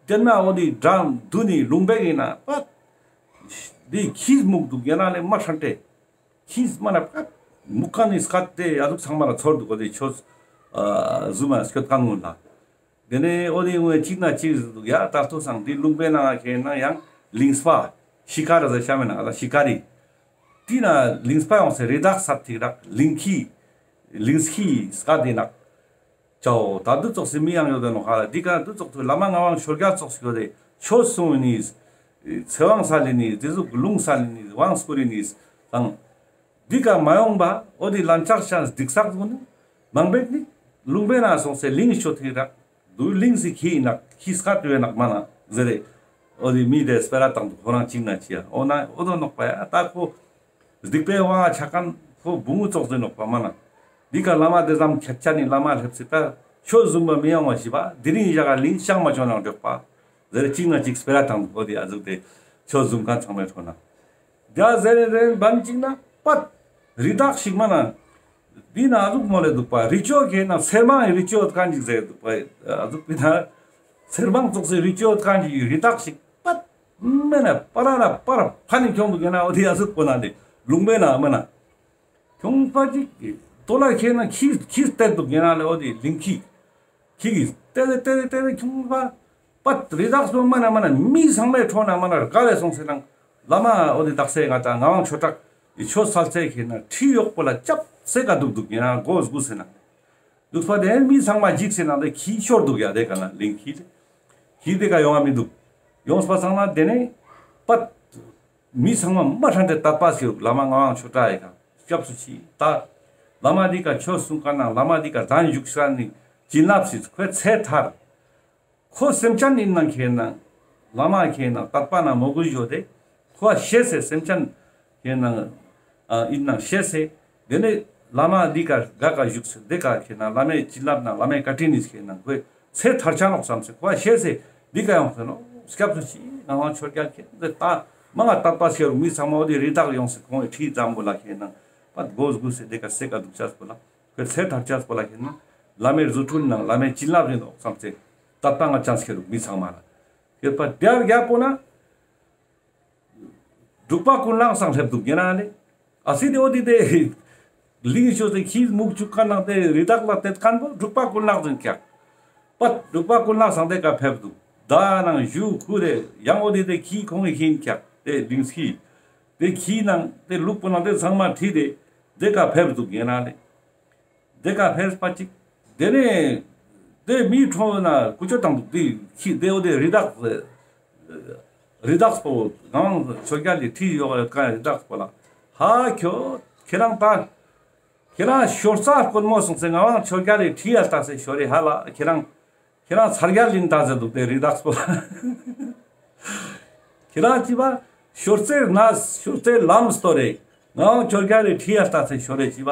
དེ་ན་འོ་དེ་འགྲམ་དུ་ནི་ལུང་པའི་ཡིན་ན་པད། དེ་ཁྱིས་མུག་འདུག་ཉེ་ན་ལེ་མ་ཧྲན་ཏེ། ཁྱིས་མ་ན་པད། མུག་ཀ་ནི་སྐད་དེ་ཡ་ཟུག་ཚང་མ་ལ་ཚོར་འདུག་གོ་དེ་ཆོས་ཨ་ཟུ་མ་སྐྱོད་གང་ངུན་ལ། དེ་ནས་འོ་དེ་ངོས་གཅིག་ན་གཅིག་ཟེར་འདུག་ཡ་ད་ལྟོ་སང་དེ་ལུང་པའི་ནང་ཁེ་ན་ཡང་གླིང་སྤ། ཤི་ཀ་ར་ཟེར་ཤ་མེ་ན་ཨ་ད་ཤི་ཀ་རི། དེ་ན་གླིང་སྤ་ཡོང་སེ་རི་དྭགས་སད་ཐིག་རག་གླིང་ཁྱི། གླིང་ཁྱི་སྐད་དེ་ནག། ཅའོ་ད་འདི་ཙོགས་སི་མི་ཡང་ཡོད་དེ་ནོ་ཧ་ལ་འདི་ཀ་འདི་ཙོགས་ཐུ་བླ་མ་ངག་དབང་ཆོས་རྒྱལ་ཙོགས་སི་ཡོད་དེ་ཆོས་གསུང་ནི། ཚེ་དབང་ས་ལེ་ནི་དེ་ཟུག་ལུང་ས་ལེ་ནི་དབང་བསྐུར་ནི་དང་། འདི་ཀ་མ་ཡོང་པ་འོ་དེ་ལན་ཆགས་ཤ་སྡིག་བསགས་དགོས་ནི། མང་པོ་ནི་ལུང་པའི་ནང་སོང་སེ་གླིང་ཤོ་ཐིག་རག་འདུག་གླིང་སི་ཁྱི་ཡིན་ནག་ཁྱི་སྐད་དུ་ཡོད་ནག་མ་ན་ཟེར་རེ། འོ་དེ་མི་དེ་སྤེ་ར་བཏང་འདུག་ཁོ་རང་གཅིག་ན་ཅི་ཡ་འོ་ན་འོ་དོ་ནོག་པ་ཡ་ད་ཁོ། སྡིག་པའི་དབང་ཆ་མཁན་ཁོ་བུ་མོ་ཙོགས་ཟེར་ནོག་པ་མ་ན། འདི་ཀ་བླ་མ་དེ་ཙམ་ཁྱད་ཆ་ནི་བླ་མ་སླེབས་སི་ད་ཆོས་བཟུང་བ་མི་ཡོང་བ་ཞི་བ་དེ་རིང་ཡ་ག་གླིང་ཤང་མ་ཆོ་ནང་འགྲོགས་པ། ཟེར་གཅིག་ན་གཅིག་སྤེ་ར་བཏང་འོ་དེ་ཨ་ཟུག་དེ་ཆོས་བཟུང་མཁན་ཚང་མའི་ཁྲོད་ན། རྒྱ་ཟེར་རེ་རེ་བན་གཅིག་ན་པད། རི་དྭགས་ཤིག་མ་ན། འདི་ན་ཨ་ཟུག་མོ་ལེ་འདུག་པ་རི་ཅོ་ཁེ་ན་སེར་མང་རི་ཅོ་ཡོད་མཁན་ཅིག་ཟེར་འདུག་པ་ཨ་ཟུག་པི་ན། སེར་མང་ཙོགས་སེ་རི་ཅོ་ཡོད་མཁན་ཅིག་རི་དྭགས་ཤིག་པད། མེ་ན་པ་ར་ར་པ་ར་ཕ་ནི་ཁྱོང་འདུག་ཡ་ན་འོ་དེ་ཨ་ཟུག་པོ་ན་ལེ་ལུང་པའི་ན་མ་ན། ཁྱོང་པ་ཅིག་ཏོ་ལ་ཁྱེར་ན་ཁྱི་ཁྱི་སྟེར་འདུག་ཡིན་ན་ལེ་འོ་དེ་གླིང་ཁྱི། ཁྱི་གིས་ཏེ་རེ་ཏེ་རེ་ཏེ་རེ་ཁྱོང་པ། པད་རི་དྭགས་སོ་མ་ན་མ་ན་མི་ཚང་མའི་ཁྲོད་ན་མ་ན་དགའ་ལེ་སོང་སེ་ནང་བླ་མ་འོ་དེ་དག་སེ་ང་ད་ངག་དབང་ཆོས་གྲགས་ཡི་ཆོས་སལ་སེ་ཁྱེར་ན་ཁྲི་གཡོག་པོ་ལ་ཅབ་སེ་ཀ་འདུག་འདུག་ཡིན་ན་མགོ་སྒུར་སེ་ནང་འདུག་པ་དེ་མི་ཚང་མ་འཇིགས་སེ་ནང་དེ་ཁྱི་ཤོར་འདུག་ཡ་དེ་ཀ་ན་གླིང་ཁྱི་དེ། ཁྱི་དེ་ཀ་ཡོང་བ་མི་འདུག་ཡོངས་པ་ཚང་ན་དེ་ནས་པད། མི་ཚང་མ་མ་ཧྲན་ཏེ་དད་པ་སྐྱེ་རུག་བླ་མ་ངག་དབང་ཆོས་གྲགས་ཡི་ཀ་སྐྱབས་སུ་མཆི་ད། བླ་མ་འདི་ཀ་ཆོས་གསུང་མཁན་ན་བླ་མ་འདི་ཀ་གདན་བཞུགས་ས་ནི་བྱིན་རླབས་སི་ཁོའི་ཚེ་ཐར། ཁོ་སེམས་ཅན་ཡིན་ན་ཁེ་ན་བླ་མ་ཁེ་ན་དད་པ་ན་མོས་གུས་ཡོད་དེ་ཁོ་ཤེས་སེ་སེམས་ཅན་ཁེ་ན་ཨ་ཡིན་ན་ཤེས་སེ་དེ་ནས་བླ་མ་འདི་ཀ་ག་ཀ་བཞུགས་སེ་དེ་ཀ་ཁེ་ན་བླ་མའི་བྱིན་རླབས་ན་བླ་མའི་བཀའ་དྲིན་ནི་ཁེ་ན་ཁོའི་ཚེ་ཐར་ཆ་ནོག་བསམ་སེ་ཁོ་ཤེས་སེ་འདི་ཀ་ཡོང་སེ་ནོ་སྐྱབས་སུ་མཆི་ངག་དབང་ཆོས་རྒྱལ་ཁྱེད་འདི་ད་མ་ང་དད་པ་ཤེས་རུག་མི་ཚང་མ་འོ་དེ་རི་དྭགས་ཡོང་སེ་ཁོང་གི་ཁྲི་འཛམ་བུ་ལ་ཁེ་ན་པད་མགོ་སྒུར་སེ་དེ་ཀ་སེ་ཀ་འདུག་ཅས་པོ་ལ་ཁོའི་ཚེ་ཐར་ཅས་པོ་ལ་ཁེ་ན་བླ་མའི་རྫུ་འཕྲུལ་ནང་བླ་མའི་བྱིན་རླབས་ཡིན་ནོག་བསམ་སེ་དད་པ་ང་ཅན་ཤེས་རུག་མི་ཚང་མ་ལ་ཁེ་པ་དེར་རྒྱལ་པོ་ན། འབྲུག་པ་ཀུན་ལེགས་སང་སླེབས་འདུག་ཡིན་ན་ལེ། ཨ་སི་དེ་འོ་དེ་དེ། གླིང་ཤོ་སེ་ཁྱིས་མུག་བཅུག་མཁན་ནང་དེ་རི་དྭགས་ལ་དེད་མཁན་པོ་འབྲུག་པ་ཀུན་ལེགས་ཟེར་ཀྱག། པད་འབྲུག་པ་ཀུན་ལེགས་སང་དེ་ཀ་ཕེབས་འདུག། ད་ནང་བཞུགས་ཁུ་རེ་ཡང་འོ་དེ་དེ་ཁྱི་ཁོང་གི་ཁྱི་ཡིན་ཀྱག་དེ་གླིང་ཁྱི། དེ་ཁྱི་ནང་དེ་ལུག་པོ་ནང་དེ་ཚང་མ་ཁྲིད་དེ་དེ་ཀ་ཕེབས་འདུག་ཡིན་ན་ལེ། དེ་ཀ་ཕེབས་པ་ཅིག། དེ་ནས་དེ་མིའི་ཁྲོད་ན་ཀུ་ཅོ་བཏང་འདུག་དེ་ཁྱི་དེ་འོ་དེ་རི་དྭགས་རི་དྭགས་པོ་ངག་དབང་ཆོས་རྒྱལ་ལི་ཁྲི་ཡོག་ཡོད་ཀ་རི་དྭགས་པོ་ལ་ཧ་ཁྱོད་ཁྱེད་རང་ད་ཁྱེད་རང་ཤོར་ས་དཀོན་མོ་སོང་སེ་ངག་དབང་ཆོས་རྒྱལ་ལི་ཁྲི་ཡ་ལྟ་སེ་ཤོར་རེ་ཧ་ལ་ཁྱེད་རང་ཁྱེད་རང་ཚར་རྒྱལ་ལིན་ད་ཟེར་འདུག་དེ་རི་དྭགས་པོ་ལ། ཁྱེད་རང་ཅི་བ་ཤོར་ཚེ་ན་ཤོར་ཚེ་ལམ་སྟོ་རེ། ངག་དབང་ཆོས་རྒྱལ་ལི་ཁྲི་ཡ་ལྟ་སེ་ཤོར་རེ་ཅི་བ་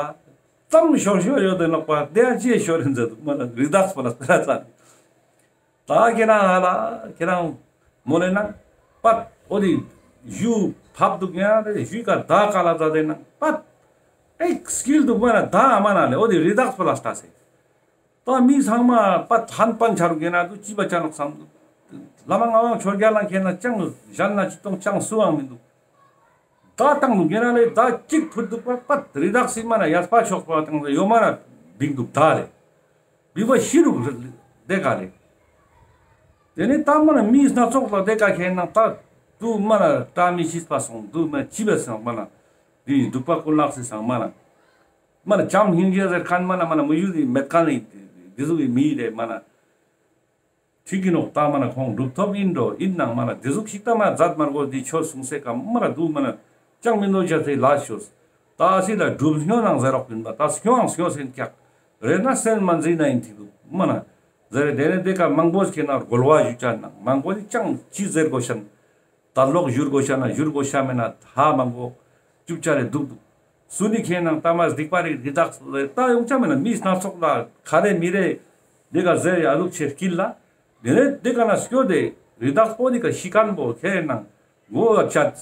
ཙམ་ཤོར་ཤོར་ཡོད་དེ་ནོག་པ་དེ་ཡང་ཅི་ཤོར་རེ་མཛད་འདུག་མ་ན་རི་དྭགས་པོ་ལ་སྤེ་ར་ཙམ། ད་ཁྱེད་རང་ཧ་ལ་ཁྱེད་རང་མོལ་ལེ་ན་པད་འོ་དེ་གཞུ་ཕབ་འདུག་ཡ་རེ་གཞུའི་ཀ་ད་ཀ་ལ་ཛ་དེ་ན་པད་ཨེ་སྐྱིལ་འདུག་མ་ན་ད་མ་ན་ལེ་འོ་དེ་རི་དྭགས་པོ་ལ་ལྟ་སེ། ད་མི་ཚང་མ་པད་ཧན་པན་ཆ་རུག་ཡིན་ན་དུ་ཅི་བ་ཆ་ནོག་བསམ་འདུག་བླ་མ་ངག་དབང་ཆོས་རྒྱལ་ལ་ཁྱེད་ན་ཅང་གཞན་ན་ཅི་གཏོང་ཅང་སུའང་མི་འདུག་ད་བཏང་འདུག་ཡིན་ན་ལེ་ད་གཅིག་ཕུད་འདུག་པ་པད་རི་དྭགས་སི་མ་ན་ཡར་པ་ཤོག་པ་བཏང་ཡོ་མ་ན་བིང་འདུག་ད་ལེ། བི་བ་ཤི་རུག་དེ་ག་ལེ། དེ་ནས་ད་མ་ན་མིའི་སྣ་ཚོགས་ལ་དེ་ག་ཁྱེད་ན་ད་དུ་མ་ན་བཀྲ་མི་ཤིས་པ་སོང་དུ་མ་ཅི་བས་སོང་མ་ན་དེ་འདུག་པ་ཀུན་ལགས་སི་སང་མ་ན། མ་ན་བྱམས་སྙིང་རྗེ་ཟེར་མཁན་མ་ན་མ་ན་མི་ཡུལ་དེ་མེད་མཁན་ནི་དེ་ཟུག་གི་མི་རེད་མ་ན། ཁྲིག་གི་ནོག་ད་མ་ན་ཁོང་གྲུབ་ཐོབ་ཡིན་འགྲོ་ཡིན་ནང་མ་ན་དེ་ཟུག་ཞིག་ད་མ་ན་མཛད་མར་གོ་དེ་ཆོས་གསུངས་སེ་ཀ་མ་ན་དུ་མ་ན་ཅང་མི་ནོ་བྱ་སེ་ལ་ཤོས། ད་སི་ལ་སྒྲུབ་སྨྱོ་ནང་ཟེར་རོགས་ཡིན་པ་ད་སྨྱོའང་སྨྱོ་སེན་ཀྱག་རེད་ན་སེན་མ་འཛིན་ན་ཡིན་ཐིག་མ་ན་ཟེར་རེ་དེ་ནས་དེ་ཀ་མང་པོ་ཁྱེད་ན་རྒོལ་བ་ཞུ་ཅན་ནང་མང་པོ་ནི་ཅང་ཅི་ཟེར་དགོས་ཤན། ད་ལོག་བཞུར་དགོས་ཤ་ན་བཞུར་དགོས་ཤ་མེད་ན་ཧ་མ་གོ། ཅུབ་ཅ་རེ་འདུག་འདུག་སུ་ནི་ཁྱེད་ནང་ལྟ་མ་སྡིག་པ་རིག་རི་དྭགས་ལེ་ད་ཡོང་ཆ་མེད་ན་མིའི་སྣ་ཚོགས་ལ་ག་རེ་མི་རེ་དེ་ག་ཟེར་ཡ་ལུག་ཆེ་སྐྱིད་ལ། དེ་ནས་དེ་ག་ན་སྐྱོ་དེ་རི་དྭགས་པོ་དེ་ག་ཤི་ཁན་པོ་ཁྱེད་ནང་མགོ་ལ་ཆད།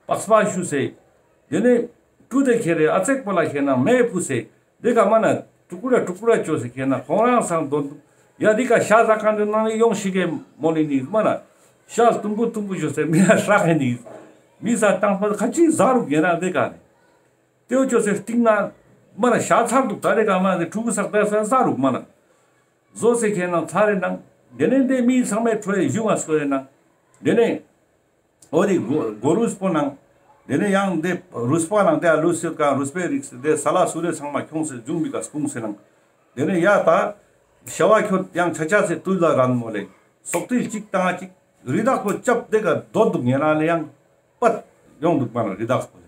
པགས་པ་ཞུ་སེ། དེ་ནས་ཀྲུ་དེ་ཁྱེད་རེ་ཨ་ཙེག་པོ་ལ་ཁྱེད་ནང་མེ་ཕུ་སེ། དེ་ཀ་མ་ན་ཀྲུ་ཀུ་ར་ཀྲུ་ཀུ་ར་ཅོ་སེ་ཁྱེད་ན་ཁོང་རང་སང་དོན་དུ་ཡ་དེ་ཀ་ཤ་ཟ་ཁན་དུ་ནང་ནས་ཡོང་ཤི་གེ་མོ་ལི་ནི་མ་ན་ཤ་དུམ་བུ་དུམ་བུ་ཅོ་སེ་མི་ཡ་ཧྲག་གེ་ནི་མི་ས་ཏང་པ་ཁ་ཅི་ཟ་རུག་ཡིན་ན་དེ་ཀ་ནི་དེའོ་ཅོ་སེ་སྟིང་ན་མ་ན་ཤ་ཚར་དུག་ད་དེ་ཀ་མ་ན་ཕྲུ་གུ་སག་དེ་ས་ཟ་རུག་མ་ན་ཟོ་སེ་ཁྱེད་ན་ཚར་རེ་ནང་དེ་ནས་དེ་མི་ཚང་མའི་ཁྲོད་གཞུང་ང་སྐོར་རེ་ནང་དེ་ནས། འོ་དེ་གོ་གོ་རུས་པོ་ནང་། དེ་ནས་ཡང་དེ་རུས་པ་ནང་དེ་ལུས་སེ་ཀ་རུས་པའི་རིགས་སེ་དེ་ས་ལ་སུ་རེ་ཚང་མ་ཁྱོངས་སེ་འབྱུང་བི་ཀ་སྤུངས་སེ་ནང་། དེ་ནས་ཡ་ད་ཤ་བ་ཁྱོད་ཡང་ཆ་ཆ་སེ་དུས་ལ་རན་མོ་ལེ་སོག་ཏིལ་གཅིག་བཏང་ང་གཅིག་རི་དྭགས་པོ་ཅབ་དེ་ཀ་སྡོད་འདུག་ཉེ་རང་ལེ་ཡང་པད་ཡོང་འདུག་མ་ན་རི་དྭགས་པོ་ལེ་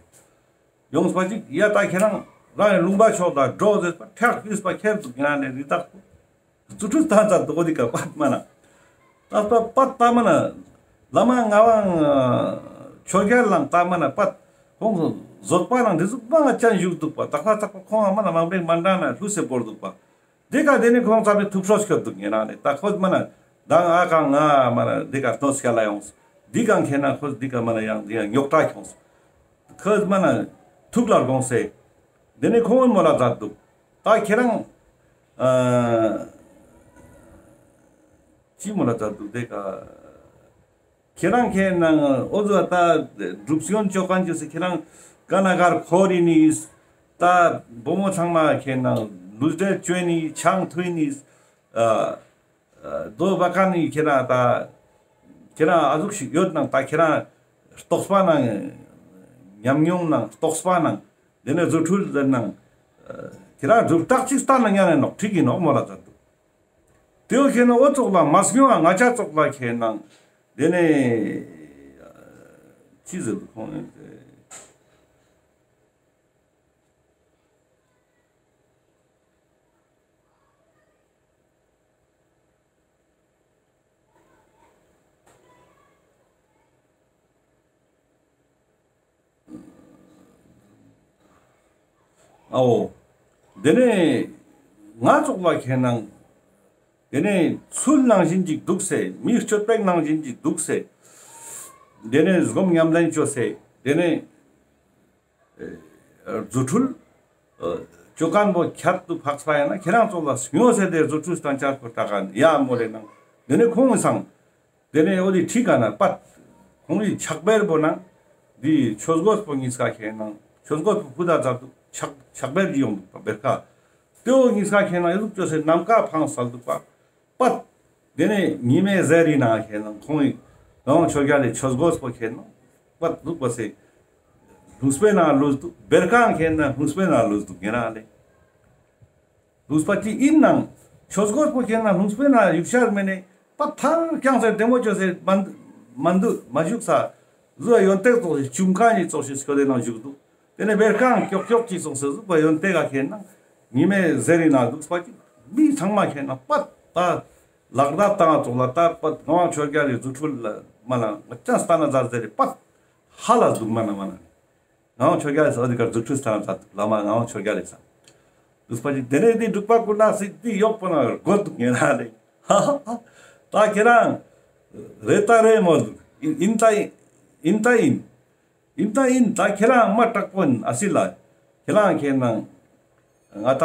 ཡོངས་པ་ཅིག་ཡ་ད་ཁྱེད་རང་རང་ཡང་ལུང་པ་ཕྱོགས་ལ་འགྲོ་ཟེར་པ་ཁྲག་གིས་པ་ཁྱེར་འདུག་ཉེ་རང་ལེ་རི་དྭགས་པོ། རྫུ་འཕྲུལ་ད་ཙ་དོ་དི་ཀ་པད་མ་ན། ད་པད་པད་ད་མ་ན། བླ་མ་ངག་དབང་ཆོས་རྒྱལ་ལང་ད་མ་ན་པད། ཁོང་བཟོད་པ་ནང་དེ་ཟུག་མང་ང་ཅན་བཞུགས་འདུག་པ་ད་ཁ་ཙག་པ་ཁོང་མ་ན་མང་པོ་མ་འདྲ་ན་ལྷུ་སེ་བོར་འདུག་པ། དེ་ཀ་དེ་ནི་ཁོང་ཙ་པའི་ཐུགས་ཁྲོ་སྐྱོད་འདུག་ཉེ་རང་ནི་ད་ཁོ་མ་ན། མདང་ཨ་ཁ་ང་མ་ན་དེ་ཀ་སྣོད་སྐྱ་ལ་ཡོངས། དེ་ཀ་ཁེ་ན་ཁོ་དེ་ཀ་མ་ན་ཡང་དེ་ཡང་རྙོག་དྲ་ཁྱོངས། ཁོས་མ་ན་ཐུགས་ལ་དགོངས་སེ། དེ་ནས་ཁོང་མོ་ལ་མཛད་འདུག་ད་ཁྱེད་རང་ཨ་ཅི་མོ་ལ་མཛད་འདུག་དེ་ཀ་ཁྱེད་རང་ཁྱེད་ནང་འོ་ཟོ་ད་སྒྲུབ་སྐྱོན་ཅོ་མཁན་ཅོ་སེ་ཁྱེད་རང་ཀ་ན་གར་འཁོར་ཡིན་ནི། ད་བུ་མོ་ཚང་མ་ཁྱེད་ནང་ལུས་འབྲེལ་བཅོས་ནི་ཆང་འཐུང་ནི་ཨ། རྡོ་བ་ཀ་ནི་ཁྱེད་རང་ད། ཁྱེད་རང་ཨ་ཟུག་ཞིག་ཡོད་ནང་ད་ཁྱེད་རང་རྟོགས་པ་ནང་། ཉམས་མྱོང་ནང་རྟོགས་པ་ནང་། དེ་ནས་རྫུ་འཕྲུལ་ཟེར་ནང་། ཁྱེད་རང་སྒྲུབ་རྟགས་ཅིག་ལྟ་ན་ཉན་ནས་ནོག་ཁྲིག་གི་ནོག་མོ་ལ་ཟེར་འདུག་དེའོ་ཁྱེད་ནང་འོ་ཙོགས་ལ་མ་སྨྱོ་ང་ང་ཅག་ཙོགས་ལ་ཁྱེད་ནང་། དེ་ནས། ཅི་ཟེར་འདུག་ཁོང་ནས། ཨའོ། དེ་ནས་ང་ཙོགས་ལ་ཁེ་ནང་། དེ་ནས་ཚུལ་ནང་བཞིན་ཅིག་འདུག་སེ་མིའི་སྤྱོད་པའི་ནང་བཞིན་ཅིག་འདུག་སེ། དེ་ནས་སྒོམ་ཉམས་ལེན་བཅོས་སེ་དེ་ནས། རྫུ་འཕྲུལ། ཅོ་མཁན་པོ་ཁྱད་དུ་འཕགས་པ་ཡིན་ན་ཁྱེད་རང་ཚོ་ལ་སྨྱོ་ཟེར་ཏེ་རྫུ་འཕྲུལ་སྟན་ཆ་ཁོ་ཏྲ་ག་ཡ་མོ་རེ་ནང་། དེ་ནས་ཁོང་སང་། དེ་ནས་འོ་དེ་ཁྲིག་ག་ན་པད། ཁོང་གི་ཕྱག་དཔེར་པོ་ནང་། འདི་ཆོས་གོས་པོ་གཉིས་ཀ་ཁེ་ནང་ཆོས་གོས་པོ་ཕུ་ད་ཛར་དུ་ཕྱག་ཕྱག་དཔེར་གྱི་ཡོང་འདུག་པ་བེར་ཁ། དེ་འོ་གཉིས་ཀ་ཁེ་ནང་ཨེ་ཟུག་ཅོས་སེ་ནམ་མཁའ་འཕངས་སལ་འདུག་པ། པད། དེ་ནས་ཉི་མའི་ཟེར་རི་ནང་ཁེ་ནང་ཁོང་གི་ནང་ཆོས་རྒྱལ་ལས་ཆོས་གོས་པོ་ཁེ་ནང་པད་ལུག་པ་སེ། ལུས་པའི་ནང་ལུས་འདུག་བེར་ཁང་ཁེ་ནང་ལུས་པའི་ནང་ལུས་འདུག་ཉེ་རང་ལས། ལུས་པ་ཅི་ཡིན་ནང་ཆོས་གོས་པོ་ཁེ་ནང་ལུས་པའི་ནང་ཡུག་ཤར་མེ་ནས་པད་ཐང་རྐྱང་སེ་བདེ་མོ་ཅོས་སེ་མ་མ་འདུག་མ་བཞུགས་ས། ཟུ་ཡོན་ཏེག་ཙོགས་ཤིག་ཅུམ་ཁ་ནི་ཙོགས་ཤིག་སྐྱོ་དེ་ནང་བཞུགས་འདུག་དེ་ནས་བེར་ཁང་ཀྱོག་ཀྱོག་ཅིག་སོང་སེ་གཟུགས་པ་ཡོན་ཏན་ག་ཁེ་ན་ཉི་མའི་ཟེར་རི་ན་གཟུགས་པ་ཅིག་མི་ཚང་མ་ཁེ་ན་པད་ད་ལག་བརྡ་བཏང་ཙོགས་ལ་ད་པད་ངག་དབང་ཆོས་རྒྱལ་ལི་རྫུ་འཕྲུལ་ལ་མ་ན་ང་ཅང་སྟ་ན་ཛར་ཟེར་རི་པད་ཧ་ལ་གཟུགས་མ་ན་མ་ན་ ངག་དབང་ཆོས་རྒྱལ་ལེ་ཨོ་དི་ཀ་རྫུ་འཕྲུལ་སྟན་ན་མཛད་འདུག། བླ་མ་ངག་དབང་ཆོས་རྒྱལ་ལེ་ས། དུས་པ་ཅིག་དེ་ནས་དེ་འབྲུག་པ་ཀུན་ལེགས་སི་དེ་ཡོག་པོ་ན་རྒོད་འདུག་ཉེ་རང་ལེ། ཧ་ཧ་ཧ། ད་ཁྱེད་རང་རེད་ད་རེད་མོལ་འདུག། ཨིན་ད་ཨིན། ཨིན་ད་ཨིན། ཨིན་ད་ཨིན། ད་ཁྱེད་རང་མ་དྲག་པོ་ཨིན་ཨ་སི་ལ། ཁྱེད་རང་ཁྱེད་ནང་ང་ད་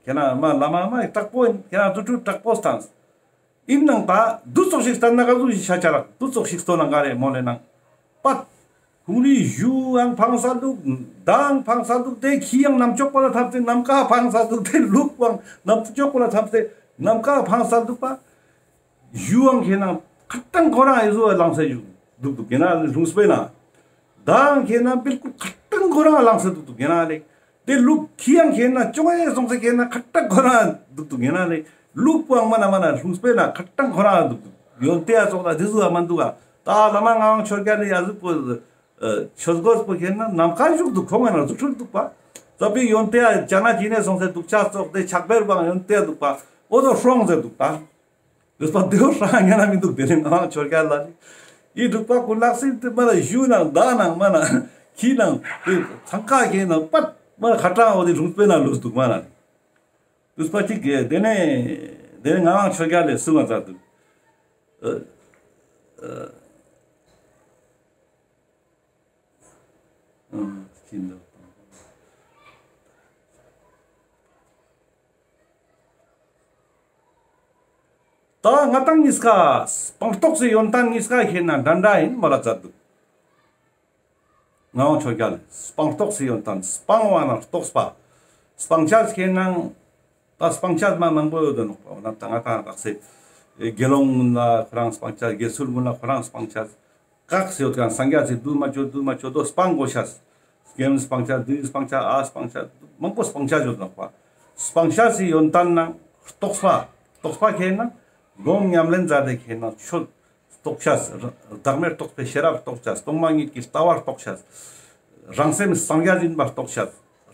ཁྱེད་རང་མ་བླ་མ་མ་དྲག་པོ་ཨིན། ཁྱེད་རང་རྫུ་འཕྲུལ་དྲག་པོ་སྟན། ཨིན་ནང་ད་དུ་ཙོགས་ཤིག་སྟན་ན་ག་ཟུག་ཤ་ཆ་རག། དུ་ཙོགས་ཤིག་སྟོན་ན་ག་རེ་མོལ་ལེ་ནང་། པད། ཁོང་རི་གཞུ་ཡང་ཕངས་ས་འདུག། མདའ་ཡང་ཕངས་ས་འདུག། དེ་ཁྱི་ཡང་ནམ་ཅོག་པ་ལ་ཐམས་ཏེ་ནམ་མཁའ་ཕངས་ས་འདུག། དེ་ལུག་པའང་ནམ་ཅོག་པ་ལ་ཐམས་ཏེ་ནམ་མཁའ་ཕངས་ས་འདུག་པ། གཞུ་ཡང་ཁྱེད་ནང་ཁ་ཏང་ཁོ་རང་ཨེ་ཟུག་ལངས་ས་འདུག་འདུག་ཁྱེད་ནང་ལྷུང་སྤེ་ན། མདའ་ཡང་ཁྱེད་ནང་བིལ་ཀུལ་ཁ་ཏང་ཁོ་རང་ལངས་ས་འདུག་འདུག་ཁྱེད་ནང་ལེ། དེ་ལུག་ཁྱི་ཡང་ཁྱེད་ནང་ཅོང་ཨེ་སོང་ས་ཁྱེད་ནང་ཁ་ཏང་ཁོ་རང་འདུག་འདུག་ཁྱེད་ནང་ལེ། ལུག་པོའང་མ་ན་མ་ན་ལྷུང་སྤེ་ན་ཁ་ཏང་ཁོ་རང་འདུག་འདུག། ཡོན་ཏན་ཙོགས་ལ་དེ་ཟུག་ཨ་མ་འདུག་ག། ད་བླ་མ་ངག་དབང་ཆོས་རྒྱལ་ལེ་ཨ་ཟུག་པོ་ཆོས་གོས་པོ་ཁྱེད་ནང་ནམ་མཁའ་བཞུགས་འདུག། ཁོང་ང་ན་རྫུ་འཕྲུལ་འདུག་པ། ཙ་པིག་ཡོན་ཏན་ཅ་ན་ཅི་ནས་སོང་ས་འདུག་ཆ་ཙོགས་དེ་ཆག་པེར་བང་ཡོན་ཏན་འདུག་པ། འོ་དོ་ཧྲོང་ཟེར་འདུག་ད། ཡོད་པ་དེའོ་ཧྲང་ཉན་ན་མི་འདུག། དེ་རིང་ངག་དབང་ཆོས་རྒྱལ་ལ་ནི་ཨི་འབྲུག་པ་ཀུན་ལེགས་སི་དེ་མ་ན་གཞུ་ནང་མདའ་ནང་མ་ན་ཁྱི་ནང་དེ་ཚང་ཀ་ཁྱེད་ནང་པད་མ་ན་ཁ་ཏང་འོ་དེ་ལྷུང་སྤེ་ན་ལུས་འདུག་མ་ན། དུས་པ་ཅིག་གི་དེ་ནས་དེ་ནས་ངག་དབང་ཆོས་རྒྱལ་ལེ་གསུང་བ་མཛད་འདུག། ཨ་ཨ་ཨ་ཅི་འདུག། ད་ང་དང་གཉིས་ཀ་སྤངས་རྟོགས་སི་ཡོན་ཏན་གཉིས་ཀ་ཁྱེད་ནང་འདྲ་འདྲ་ཨིན་མོལ་ལ་མཛད་འདུག། ངག་དབང་ཆོས་རྒྱལ་སྤངས་རྟོགས་སི་ཡོན་ཏན་སྤང་བ་ན་རྟོགས་པ། སྤང་བྱ་ཁྱེད་ནང་ད་སྤང་བྱ་མ་མང་པོ་ཡོད་དོ་ནོག་པ། འོ་ན་ད་ང་དང་དག་ས་དགེ་སློང་ཀུན་ལ་ཁོ་རང་སྤང་བྱ། དགེ་ཚུལ་ཀུན་ལ་ཁོ་རང་སྤང་བྱ། བཀག་སེ་ཡོད་ཀྱང་སངས་རྒྱས་སི་དུ་མ་ཆོད་དུ་མ་ཆོད་དོ་སྤང་དགོས་ཤ། སྐྱེམས་སྤང་བྱ། བདུད་སྤང་བྱ། ཨ་སྤང་བྱ། མང་པོ་སྤང་བྱ་ཡོད་ནོག་པ། སྤང་བྱ་སི་ཡོན་ཏན་ནང་རྟོགས་པ། རྟོགས་པ་ཁྱེད་ནང་སྒོམ་ཉམས་ལེན་མཛད་དེ་ཁྱེད་ནང་ཆོས་རྟོགས་ཤ། བདག་མེད་རྟོགས་པའི་ཤེས་རབ་རྟོགས་ཤ། སྟོང་པ་ཉིད་ཀྱི་ལྟ་བ་རྟོགས་ཤ། རང་སེམས་སངས་རྒྱས་ཡིན་པ་རྟོགས་ཤ།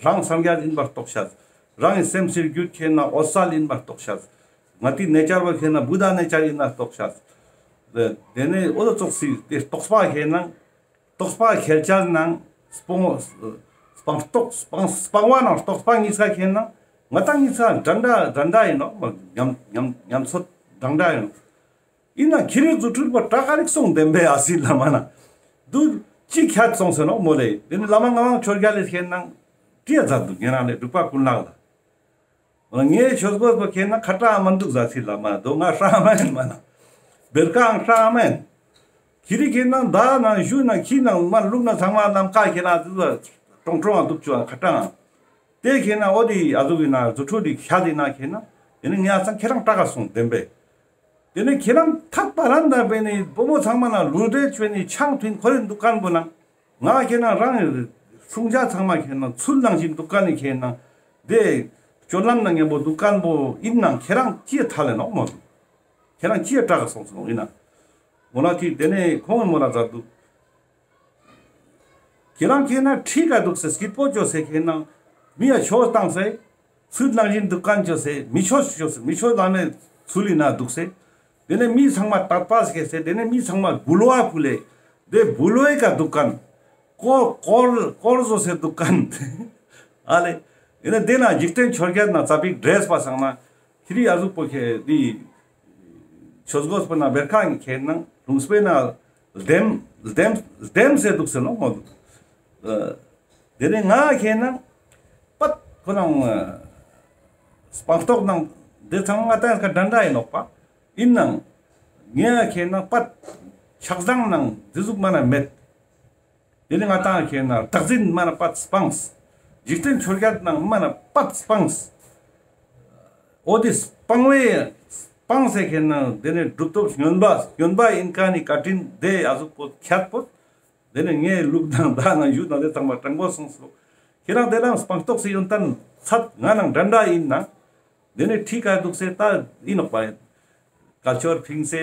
རང་སངས་རྒྱས་ཡིན་པ་རྟོགས་ཤ། རང་གི་སེམས་སི་རྒྱུད་ཁྱེད་ནང་འོད་གསལ་ཡིན་པ་རྟོགས་ཤ། ང་ཏི་ནེ་ཅར་བོ་ཁྱེད་ནང་བུདྡྷ་ནེ་ཅར་ཡིན་པ་རྟོགས་ཤ། དེ་ནས་འོ་དོ་ཙོགས་སི་དེ་རྟོགས་པ་ཁྱེད་ནང་རྟོགས་པ་ཁྱེད་ཅག་ནང་སྤོང་སྤང་རྟོགས་སྤང་སྤང་བ་ནང་རྟོགས་པ་གཉིས་ཀ་ཁྱེད་ནང་ང་དང་གཉིས་ཀ་འདྲ་འདྲ་འདྲ་འདྲ་ཡིན་ནོག། ཉམས་ཉམས་ཉམས་ཚོད་འདྲ་འདྲ་ཡིན་ནོག། ཡིན་ན་ཁྱེད་རི་རྫུ་འཕྲུལ་པོ་དྲག་ག་རིག་སོང་བདེན་པའི་ཨ་སི་བླ་མ་ན་དུ་ཅི་ཁྱད་སོང་ཟེར་ནོག་མོལ་ལེ། དེ་ནི་བླ་མ་ངག་དབང་ཆོས་རྒྱལ་ལེ་ཁྱེད་ནང་ཅི་ཡ་མཛད་འདུག། ཉེ་རང་ལེ་འབྲུག་པ་ཀུན་ལེགས་ལ། ངའི་ཆོས་གོས་པོ་ཁྱེད་ནང་ཁ་ཏང་མ་འདུག་ཟ་ཚིག་ལ་མ་དོ་ང་ཧྲ་མ་ཡིན་མ་ན། བེར་ཀའང་ཧྲ་མ་ཡིན། ཁྱེད་རི་ཁྱེད་ནང་མདའ་ནང་གཞུ་ནང་ཁྱི་ནང་མ་ལུག་ནང་ཚང་མ་ནམ་མཁའ་ཁྱེད་ནང་དུ་ཀྲོང་ཀྲོང་ང་འདུག་ཅུ་ཁ་ཏང་། དེ་ཁྱེད་ནང་འོ་དི་ཨ་ཟུག་ཡིན་ན་རྫུ་འཕྲུལ་དི་ཤ་དི་ན་ཁྱེད་ནང་དེ་ནི་ངའི་ཨ་ཚང་ཁྱེད་རང་སྐྲག་ག་སོང་བདེན་པས། དེ་ནི་ཁྱེད་རང་ཐག་པ་རང་དང་བས་ནི་བུ་མོ་ཚང་མ་ན་ལུས་འབྲེལ་བཅོས་ནི་ཆང་འཐུང་ཁོ་རེ་འདུག་མཁན་པོ་ནང་། ང་ཁྱེད་ནང་རང་སྲུང་བྱ་ཚང་མ་ཁྱེད་ནང་ཚུལ་ནང་བཞིན་འདུག་མཁན་ནི་ཁྱེད་ནང་། དེ་སྤྱོད་ལམ་ནང་ཉམ་པོ་འདུག་མཁན་པོ་ཡིན་ནང་ཁྱེད་རང་ཅི་ཡ་ཐ་ལེ་ནོག་མོ། ཁྱེད་རང་ཅི་ཡ་སྐྲག་ག་སོང་སོང་ཡིན་ན། འོ་ན་ཁྱེད་དེ་ནས་ཁོང་མོ་ལ་མཛད་འདུག། ཁྱེད་རང་ཁྱེད་ན་ཁྲིད་ག་འདུག་སེ་སྐྱིད་པོ་བཅོས་སེ་ཁྱེད་ན་མི་ཡ་ཆོས་བཏང་སེ་ཚུལ་ནང་བཞིན་འདུག་མཁན་བཅོས་སེ་མི་ཆོས་བཅོས་སེ་མི་ཆོས་ལ་ནས་ཚུལ་ཡིན་ན་འདུག་སེ། དེ་ནས་མི་ཚང་མ་དད་པ་སྐྱེས་སེ་དེ་ནས་མི་ཚང་མ་འབུལ་བ་ཕུལ་ལེ། དེ་འབུལ་བའི་ཀ་འདུག་མཁན། དཀོར་དཀོར་དཀོར་བཟོ་སེ་འདུག་མཁན། ཨ་ལེ། དེ་ནས་དེ་ན་འཇིག་རྟེན་ཆོས་བརྒྱད་ན་ཙ་པིག་འདྲེས་པ་སང་ན། ཁྱེད་རི་ཨ་ཟུག་པོ་ཁྱེད་དི་ཆོས་གོས་པོ་ན་བེར་ཁ་ཁྱེད་ནང་ལྷུང་སྤེ་ན་ལྡེམ་ལྡེམ་ལྡེམ་སེ་འདུག་ཟེར་ནོག་མོ། དེ་ནས་ང་ཁྱེད་ནང་པད་ཁོ་ནང་སྤངས་རྟོགས་ནང་དེ་ཚང་མ་ང་ད་ཡང་ཁ་འདྲ་འདྲ་ཡིན་ནོག་པ། ཡིན་ནང་ངས་ཁྱེད་ནང་པད་ཆགས་སྡང་ནང་དེ་ཟུག་མ་ན་མེད། དེ་ནི་ང་དང་ཁྱེད་ན་བདག་འཛིན་མ་ན་པད་སྤངས། འཇིག་རྟེན་ཆོས་བརྒྱད་ནང་མ་ན་པད་སྤངས། འོ་དེ་སྤང་བའི་སྤངས་སེ་ཁྱེད་ན་དེ་ནི་གྲུབ་ཐོབ་སྨྱོན་པ་སྨྱོན་པ་ཡིན་མཁན་ནི་བཀའ་དྲིན་དེ་ཨ་ཟུག་པོ་ཁྱད་པོ། དེ་ནི་ངའི་ལུག་དང་མདའ་ནང་གཞུ་དང་དེ་ཚང་མ་དྲང་པོ་སོང་སོ། ཁྱེད་རང་དེ་རང་སྤངས་རྟོགས་སི་ཡོན་ཏན་ཚད་ང་ནང་འདྲ་འདྲ་ཡིན་ན། དེ་ནས་ཁྲིད་ག་འདུག་སེ་ད་ཡིན་ནོག་པ། སྐལ་ཆོར་ཕིང་སེ་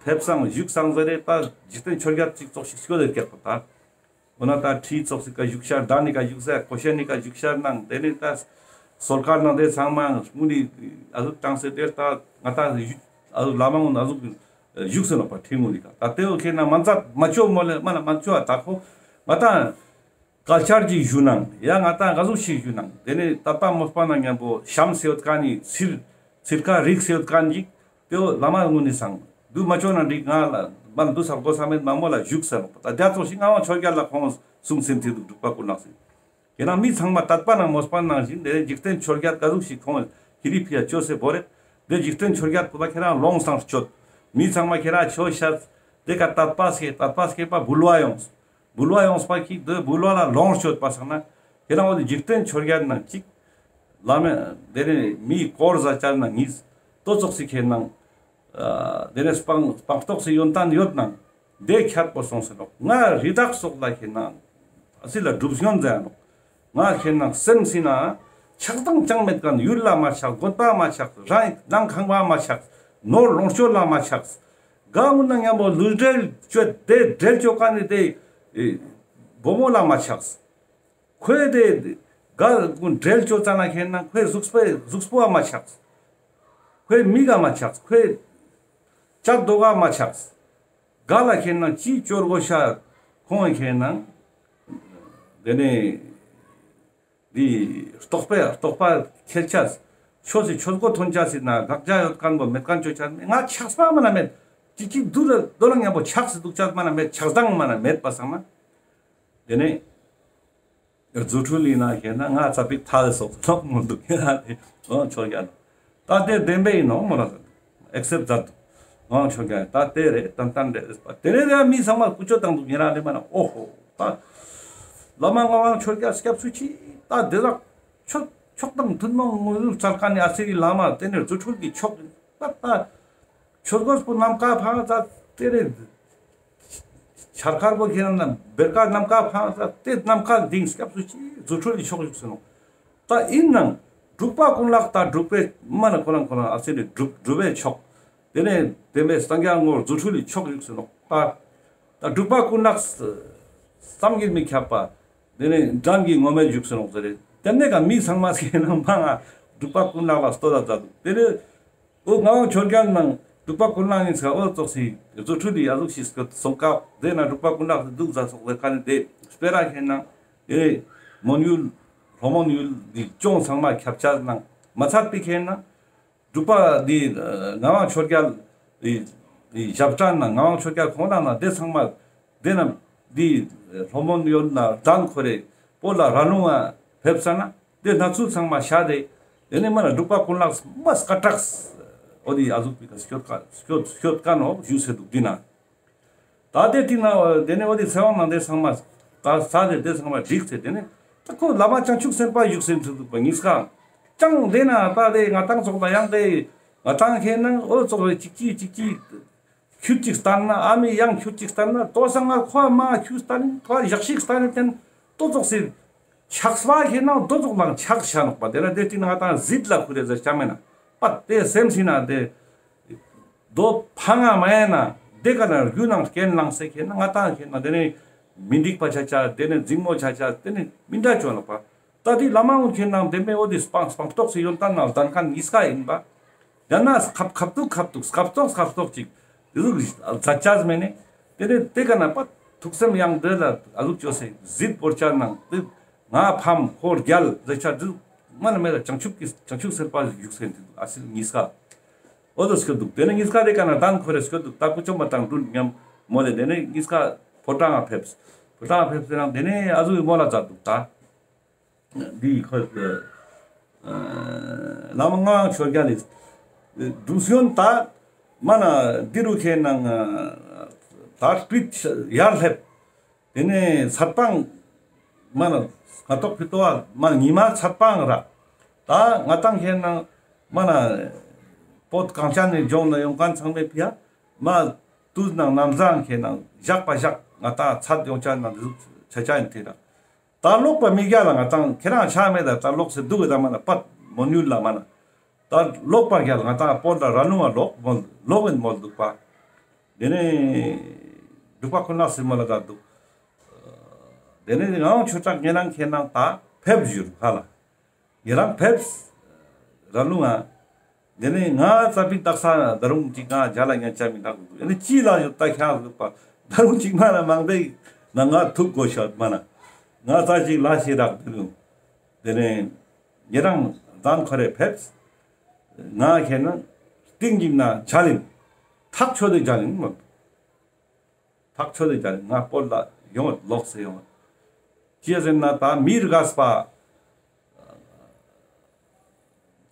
ཕེབས་སང་བཞུགས་སང་ཟེར་རེ་ད་འཇིག་རྟེན་ཆོས་བརྒྱད་ཅིག་ཙོགས་ཤིག་སྐྱོད་དེ་སྐྱག་པ་ད། འོ་ན་ད་ཁྲིད་ཙོགས་སི་ཀ་བཞུགས་ཤར་ད་ནི་ཀ་བཞུགས་ས་ཀོ་ཤ་ནི་ཀ་བཞུགས་ཤར་ནང་དེ་ནས་ད་སོལ་ཁར་ནང་དེ་ཚང་མ་དངུལ་ནི་ཨ་ཟུག་བཏང་སེ་དེ་ད་ང་ད་ཨ་ཟུག་བླ་མ་ངུན་ཨ་ཟུག་བཞུགས་སེ་ནོག་པ་ཁྲིད་ངུན་ནི་ཀ་ད་དེ་འོ་ཁྱེད་ན་མ་མཛད་མ་བཅོ་མོ་ལེ་མ་ན་མ་བཅོ་ཨ་ད་ཁོ་ང་ད། ད་ཆར་ཅིག་ཞུ་ནང་ཡ་ང་ཏང་ག་ཟུག་ཞིག་ཞུ་ནང་དེ་ནས་དད་པ་མོས་པ་ནང་མཉམ་པོ་ཤམ་ཟེར་ཡོད་མཁན་ནི་ཚིར་ཚིར་ཁ་རིགས་ཟེར་ཡོད་མཁན་ཅིག་དེ་བོ་བླ་མ་ངུན་ནི་སང་དུ་མ་ཅོ་ན་འགྲིག་ང་ལ་མ་དུ་ས་གོ་ས་མེད་མ་མོ་ལ་བཞུགས་ཟེར་ནོག་ད་དེ་ཙོགས་ཤིག་ངག་དབང་ཆོས་རྒྱལ་ལ་ཁོང་གསུང་སེམས་ཐིག་འདུག་འབྲུག་པ་ཀུན་ལེགས་སི། ཁྱེད་རང་མི་ཚང་མ་དད་པ་ནང་མོས་པ་ནང་བཞིན་དེ་འཇིག་རྟེན་ཆོས་བརྒྱད་ག་ཟུག་ཞིག་ཁོང་ཁྱི་རི་ཕི་ཡ་ཅོ་སེ་བོ་རེད། དེ་འཇིག་རྟེན་ཆོས་བརྒྱད་ཁོ་ལ་ཁྱེད་རང་ལོངས་སང་སྤྱོད། མི་ཚང་མ་ཁྱེད་རང་ཆོས་ཤད། དེ་ཀ་དད་པ་སྐྱེ་དད་པ་སྐྱེ་པ་འབུལ་བ་ཡོངས། འབུལ་བ་ཡོངས་པ་ཁྱི་དེ་འབུལ་བ་ལ་ལོངས་སྤྱོད་པ་སང་ན་ཁྱེད་རང་འོ་དེ་འཇིག་རྟེན་ཆོས་བརྒྱད་ནང་གཅིག་བླ་མེད་དེ་ནས་མི་དཀོར་ཟ་བཅར་ན་གཉིས། ཏོ་ཙོགས་སི་ཁྱེད་ནང་དེ་ནས་སྤང་སྤང་རྟོགས་སི་ཡོན་ཏན་ཡོད་ནང་དེ་ཁྱད་པོ་སོང་སེ་ནོག་ང་རི་དྭགས་སོགས་ལ་ཁྱེད་ནང་ཨ་སི་ལ་སྒྲུབ་སྙོན་མཛད་ནོག་ང་ཁྱེད་ནང་སེམས་སི་ན་ཆགས་སྡང་ཅང་མེད་མཁན་ཡུལ་ལ་མ་ཆགས། དགོན་པ་མ་ཆགས། རང་ནང་ཁང་པ་མ་ཆགས། ནོར་ལོངས་སྤྱོད་ལ་མ་ཆགས། ག་མུ་ན་མཉམ་པོ་ལུས་འབྲེལ་བཅོས་དེ་འབྲེལ་བཅོ་མཁན་ནི་དེ་བུ་མོ་ལ་མ་ཆགས། ཁོས་དེ་ག་ཀུན་འབྲེལ་བཅོ་ཙ་ན་ཁྱེད་ནང་ཁོའི་གཟུགས་པོ་གཟུགས་པོ་བ་མ་ཆགས། ཁོའི་མིག་ག་མ་ཆགས། ཁོའི་ལྕགས་རྡོ་ག་མ་ཆགས། ག་ལ་ཁྱེད་ནང་ཅི་ཅོར་གོ་ཤ་ཁོང་ཁྱེད་ནང་དེ་ནས་འདི་རྟོགས་པའི་རྟོགས་པ་ཁྱེད་ཅག་ཆོས་སི་ཆོས་གོ་ཐོན་ཅག་སི་ན་དགག་བྱ་ཡོད་མཁན་པོ་མེད་མཁན་ཅོ་ཅག་ང་ཆགས་པ་མ་ན་མེད། ཅི་ཅི་དུ་ལ་དོ་ལ་མཉམ་པོ་ཆགས་སི་འདུག་ཅག་མ་ན་མེད། ཆགས་སྡང་མ་ན་མེད་པ་སང་ན་དེ་ནས་རྫུ་འཕྲུལ་ཡིན་ན་ཁྱེད་ན་ང་ཙ་པིག་ཐལ་སོགས་ལོག་མོ་འདུག་ཁྱེད་ན་དེ་ཨོ་ཆོས་རྒྱལ་ད་དེ་བདེན་པ་ཡིན་ནོ་མོ་ལ་ཨེག་སེབ་མཛད་འདུག་ཨོ་ཆོས་རྒྱལ་ད་དེ་རེད་ཏན་ཏན་རེད་ཟེར་པ་དེ་རེད་རེད། མི་ཚང་མ་ཀུ་ཅོ་བཏང་འདུག་ཉེ་རང་རེད་མ་ན་ཨོ་ཧོ་ད་བླ་མ་ངག་དབང་ཆོས་རྒྱལ་སྐྱབས་སུ་མཆི། ད་དེ་ལ་ཆོས་ཆོས་དང་ཐུན་མོང་ངོ་ལུགས་ཚར་མཁན་ནི་ཨ་ཙི་རི་བླ་མ་དེ་ནས་རྫུ་འཕྲུལ་གྱི་ཆོས་ད་ད་ཆོས་གོས་པོ་ནམ་མཁའ་འཕང་ཙ་དེ་རེད། ཆར་དཀར་པོ་ཁྱེད་རང་ན་བེར་དཀར་ནམ་མཁའ་འཕང་ས་དེ་ནམ་མཁའ་ལྡིང་སྐྱབས་སུ་མཆི། རྫུ་འཕྲུལ་གྱི་ཆོས་ཞུགས་སེ་ནོག་ད་ཡིན་ནང་འབྲུག་པ་ཀུན་ལེགས་ད་འབྲུག་པའི་མ་ན་ཁོ་རང་ཁོ་རང་ཨ་སེ་ནི་འབྲུག་འབྲུག་པའི་ཆོས་དེ་ནས་དེ་མེད་སངས་རྒྱས་ངོར་རྫུ་འཕྲུལ་གྱི་ཆོས་ཞུགས་སེ་ནོག་ད་ད་འབྲུག་པ་ཀུན་ལེགས་བསམ་གྱིས་མི་ཁྱབ་པ་དེ་ནས་འགྲན་གྱི་ངོམས་ཞུགས་སེ་ནོག་ཟེར་རེད། དེ་ནས་ཀ་མི་ཚང་མ་སྐྱེ་ནང་མ་ང་འབྲུག་པ་ཀུན་ལེགས་ལ་བསྟོད་ད་མཛད་འདུག་དེ་ནས། འོ་ངག་དབང་ཆོས་རྒྱལ་ནང་འབྲུག་པ་ཀུན་ལེགས་ཡིན་ས་འོ་ཙོགས་སི་རྫུ་འཕྲུལ་ལི་ཡ་ཟུག་ཤིག་སོང་སྐབས་དེ་ན་འབྲུག་པ་ཀུན་ལེགས་སི་འདུག་ཟ་སོགས་ཟེར་ཁ་ནི་དེ་སྤེ་ར་ཁྱེད་ནང་དེ་མོན་ཡུལ་ལྷོ་མོན་ཡུལ་འདི་ཅོང་ཚང་མ་ཁྱབ་ཆ་ནང་མ་ཚད་པའི་ཁྱེད་ནང་འབྲུག་པ་འདི་ངག་དབང་ཆོས་རྒྱལ་འདི་ཞབས་གྲངས་ནང་ངག་དབང་ཆོས་རྒྱལ་ཁོང་ནང་ན་དེ་ཚང་མ་དེ་ན་འདི་ལྷོ་མོན་ཡུལ་ན་གདན་ཁོ་རེ་བོད་ལ་ར་ལུང་ང་ཕེབས་ས་ན། དེ་ན་ཚུལ་ཚང་མ་ཤ་དེ། དེ་ནས་མ་ན་འབྲུག་པ་ཀུན་ལེགས་མ་སྐད་གྲགས། འོ་དེ་ཨ་ཟུག་པི་ཀ་སྐྱོད་ཀ་སྐྱོད་སྐྱོད་ཀ་ནོ་ཞུ་སེ་འདུག་དེ་ན། ད་དེ་དེ་ན་དེ་ནས་འོ་དེ་ཚེ་དབང་ནང་དེ་ཚང་མ་ད་ས་དེ་དེ་ཚང་མ་འགྲིག་སེ་དེ་ནས་ད་ཁོ་བླ་མ་བྱང་ཆུབ་སེམས་དཔའ་བཞུགས་སེ་འདུག་པ་ཉིས་ཀ་ཅང་དེ་ན་ད་དེ་ང་ཏང་ཚོགས་ད་ཡང་དེ་ང་ཏང་ཁྱེད་ནང་འོ་ཚོགས་རེ་ཅིག་ཅིག་ཅིག་ཅིག་ཁྱུ་གཅིག་བསྟན་ན་ཨ་མི་ཡང་ཁྱུ་གཅིག་བསྟན་ན་ཏོ་སང་ང་ཁོ་མ་ཁྱུ་བསྟན་ཁོ་ཞག་ཞིག་བསྟན་ཏེན་ཏོ་ཙོགས་སི་ཆགས་པ་ཁྱེད་ནང་ཏོ་ཙོགས་ནང་ཆགས་ཤ་ནོག་པ། དེ་ལ་དེ་སྟིང་ང་ཏང་ཟིད་ལ་ཁུ་རེ་ཟེར་ཆ་མེད་ན་པ་དེ་སེམས་སི་ན་དེ་དོ་ཕ་ང་མ་ཡེ་ན་དེ་ཀ་ན་རྒྱུ་ནང་རྐྱེན་ལངས་སེ་ཁྱེད་ན་ང་ཏང་ཁྱེད་ན་དེ་ནས་མི་འགྲིག་པ་ཆ་ཆ་དེ་ནས་འཛིང་མོ་ཆ་ཆ་དེ་ནས་མི་འདྲ་བཅོ་ནོག་པ། ད་དེ་བླ་མ་འུན་ཁྱེད་ནང་དེ་མེ་འོ་དེ་སྤང་སྤང་རྟོགས་སི་ཡོན་ཏན་ནང་ལྡན་མཁན་ཉིས་ཀ་ཡིན་པ། ཡང་ན་ཁབ་ཁབ་ཏུ་ཁབ་ཏུ་སྐབས་ཐོག་སྐབས་ཐོག་ཅིག་དེ་ཟུག་མཛད་ཅས་མེ་ནེ། དེ་ནས་དེ་ཀ་ན་པ་ཐུགས་སེམས་ཡང་དེ་ལ་ཨ་ཟུག་བཅོས་སེ་ཟིད་བོར་ཅ་ནང་དེ་ང་ཕམ་ཁོ་རྒྱལ་ཟེར་ཆ་དེ་མ་ན་མེ་ལ་བྱང་ཆུབ་ཀྱི་བྱང་ཆུབ་སེམས་དཔའ་བཞུགས་སེ་འདུག་ཨ་སི་ཉིས་ཀ་འོ་དོ་སྐྱོད་འདུག་དེ་ནས་ཉིས་ཀ་དེ་ཀ་ན་དང་ཁོ་རེ་སྐྱོད་འདུག་ད་ཀུ་ཅོ་མ་དང་འདྲུན་མཉམ་མོ་ལེ་དེ་ནས་ཉིས་ཀ་ཕོ་བྲང་ང་ཕེབས། ཕོ་བྲང་ང་ཕེབས་ཟེར་ནང་དེ་ནས་ཨ་ཟུག་མོ་ལ་མཛད་འདུག་ད། འདི་ཁོ་བླ་མ་ངག་དབང་ཆོས་རྒྱལ་ལི་སྒྲུབ་སྐྱོན་ད་མ་ན་འདི་རུ་ཁྱེད་ནང་ད་སྤྲུལ་ཡར་སླེབས། དེ་ནས་ཚར་པང་མ་ན་ང་ཏོག་ཕི་ཏོ་བ་མ་ན་ཉི་མ་ཚར་པང་ར་ད་ང་ཏང་ཁྱེད་ནང་མ་ན་བོད་གངས་ཅན་ནི་ལྗོངས་ན་ཡོང་མཁན་ཚང་མའི་ཕི་ཡ་མ་དུས་ནང་ནམ་བཟང་ཁྱེད་ནང་བཞག་པ་བཞག་ང་ཏང་ཚད་ཡོང་ཆ་ནང་འདི་ཟུག་ཆ་ཆ་ཡིན་དེ་ར། ད་ལོག་པ་མི་རྒྱལ་ལ་ང་ཏང་ཁྱེད་རང་ཆ་མེད་ད་ད་ལོག་སེ་འདུག་གི་ད་མ་ན་པད་མོན་ཡུལ་ལ་མ་ན་ད་ལོག་པ་རྒྱལ་ང་ཏང་བོད་ལ་ར་ལུང་ང་ལོག་མོལ་ལོག་ཡིན་མོལ་འདུག་པ། དེ་ནས་འབྲུག་པ་ཁོ་ན་སེ་མོལ་ལ་ད་འདུག་དེ་ནས་ངག་དབང་ཆོས་གྲགས་ངེད་རང་ཁྱེད་རང་ད་ཕེབས་བཞུར་ཧ་ལ་ངེད་རང་ཕེབས་ར་ལུང་ང་། དེ་ནས་ང་ཙ་པིག་དག་ས་ད་རུང་ཅིག་ང་རྒྱ་ལ་ཉན་ཆ་མི་འདུག་ཡ་ནི་ཅི་ལ་ཡོད་ད་ཁྱང་ཟུག་པ་ད་རུང་ཅིག་མ་ན་མང་པོའི་ནང་ང་ཐུག་དགོས་ཤ་མ་ན། ང་ཙ་ཅིག་ལ་ཤེས་རག་དུ་ལུ། དེ་ནས་ཉེ་རང་ཟླ་འཁོར་རེ་ཕེབས། ང་ཁེ་ན་སྟིང་གི་ན་མཇལ་ཡིན། ཐག་ཆོད་དེ་མཇལ་ཡིན་མོ། ཐག་ཆོད་དེ་མཇལ་ཡིན། ང་སྤོར་ལ་ཡོང་ལོག་སེ་ཡོང་། ཅི་ཟེར་ན་ད་མི་རྒས་པ།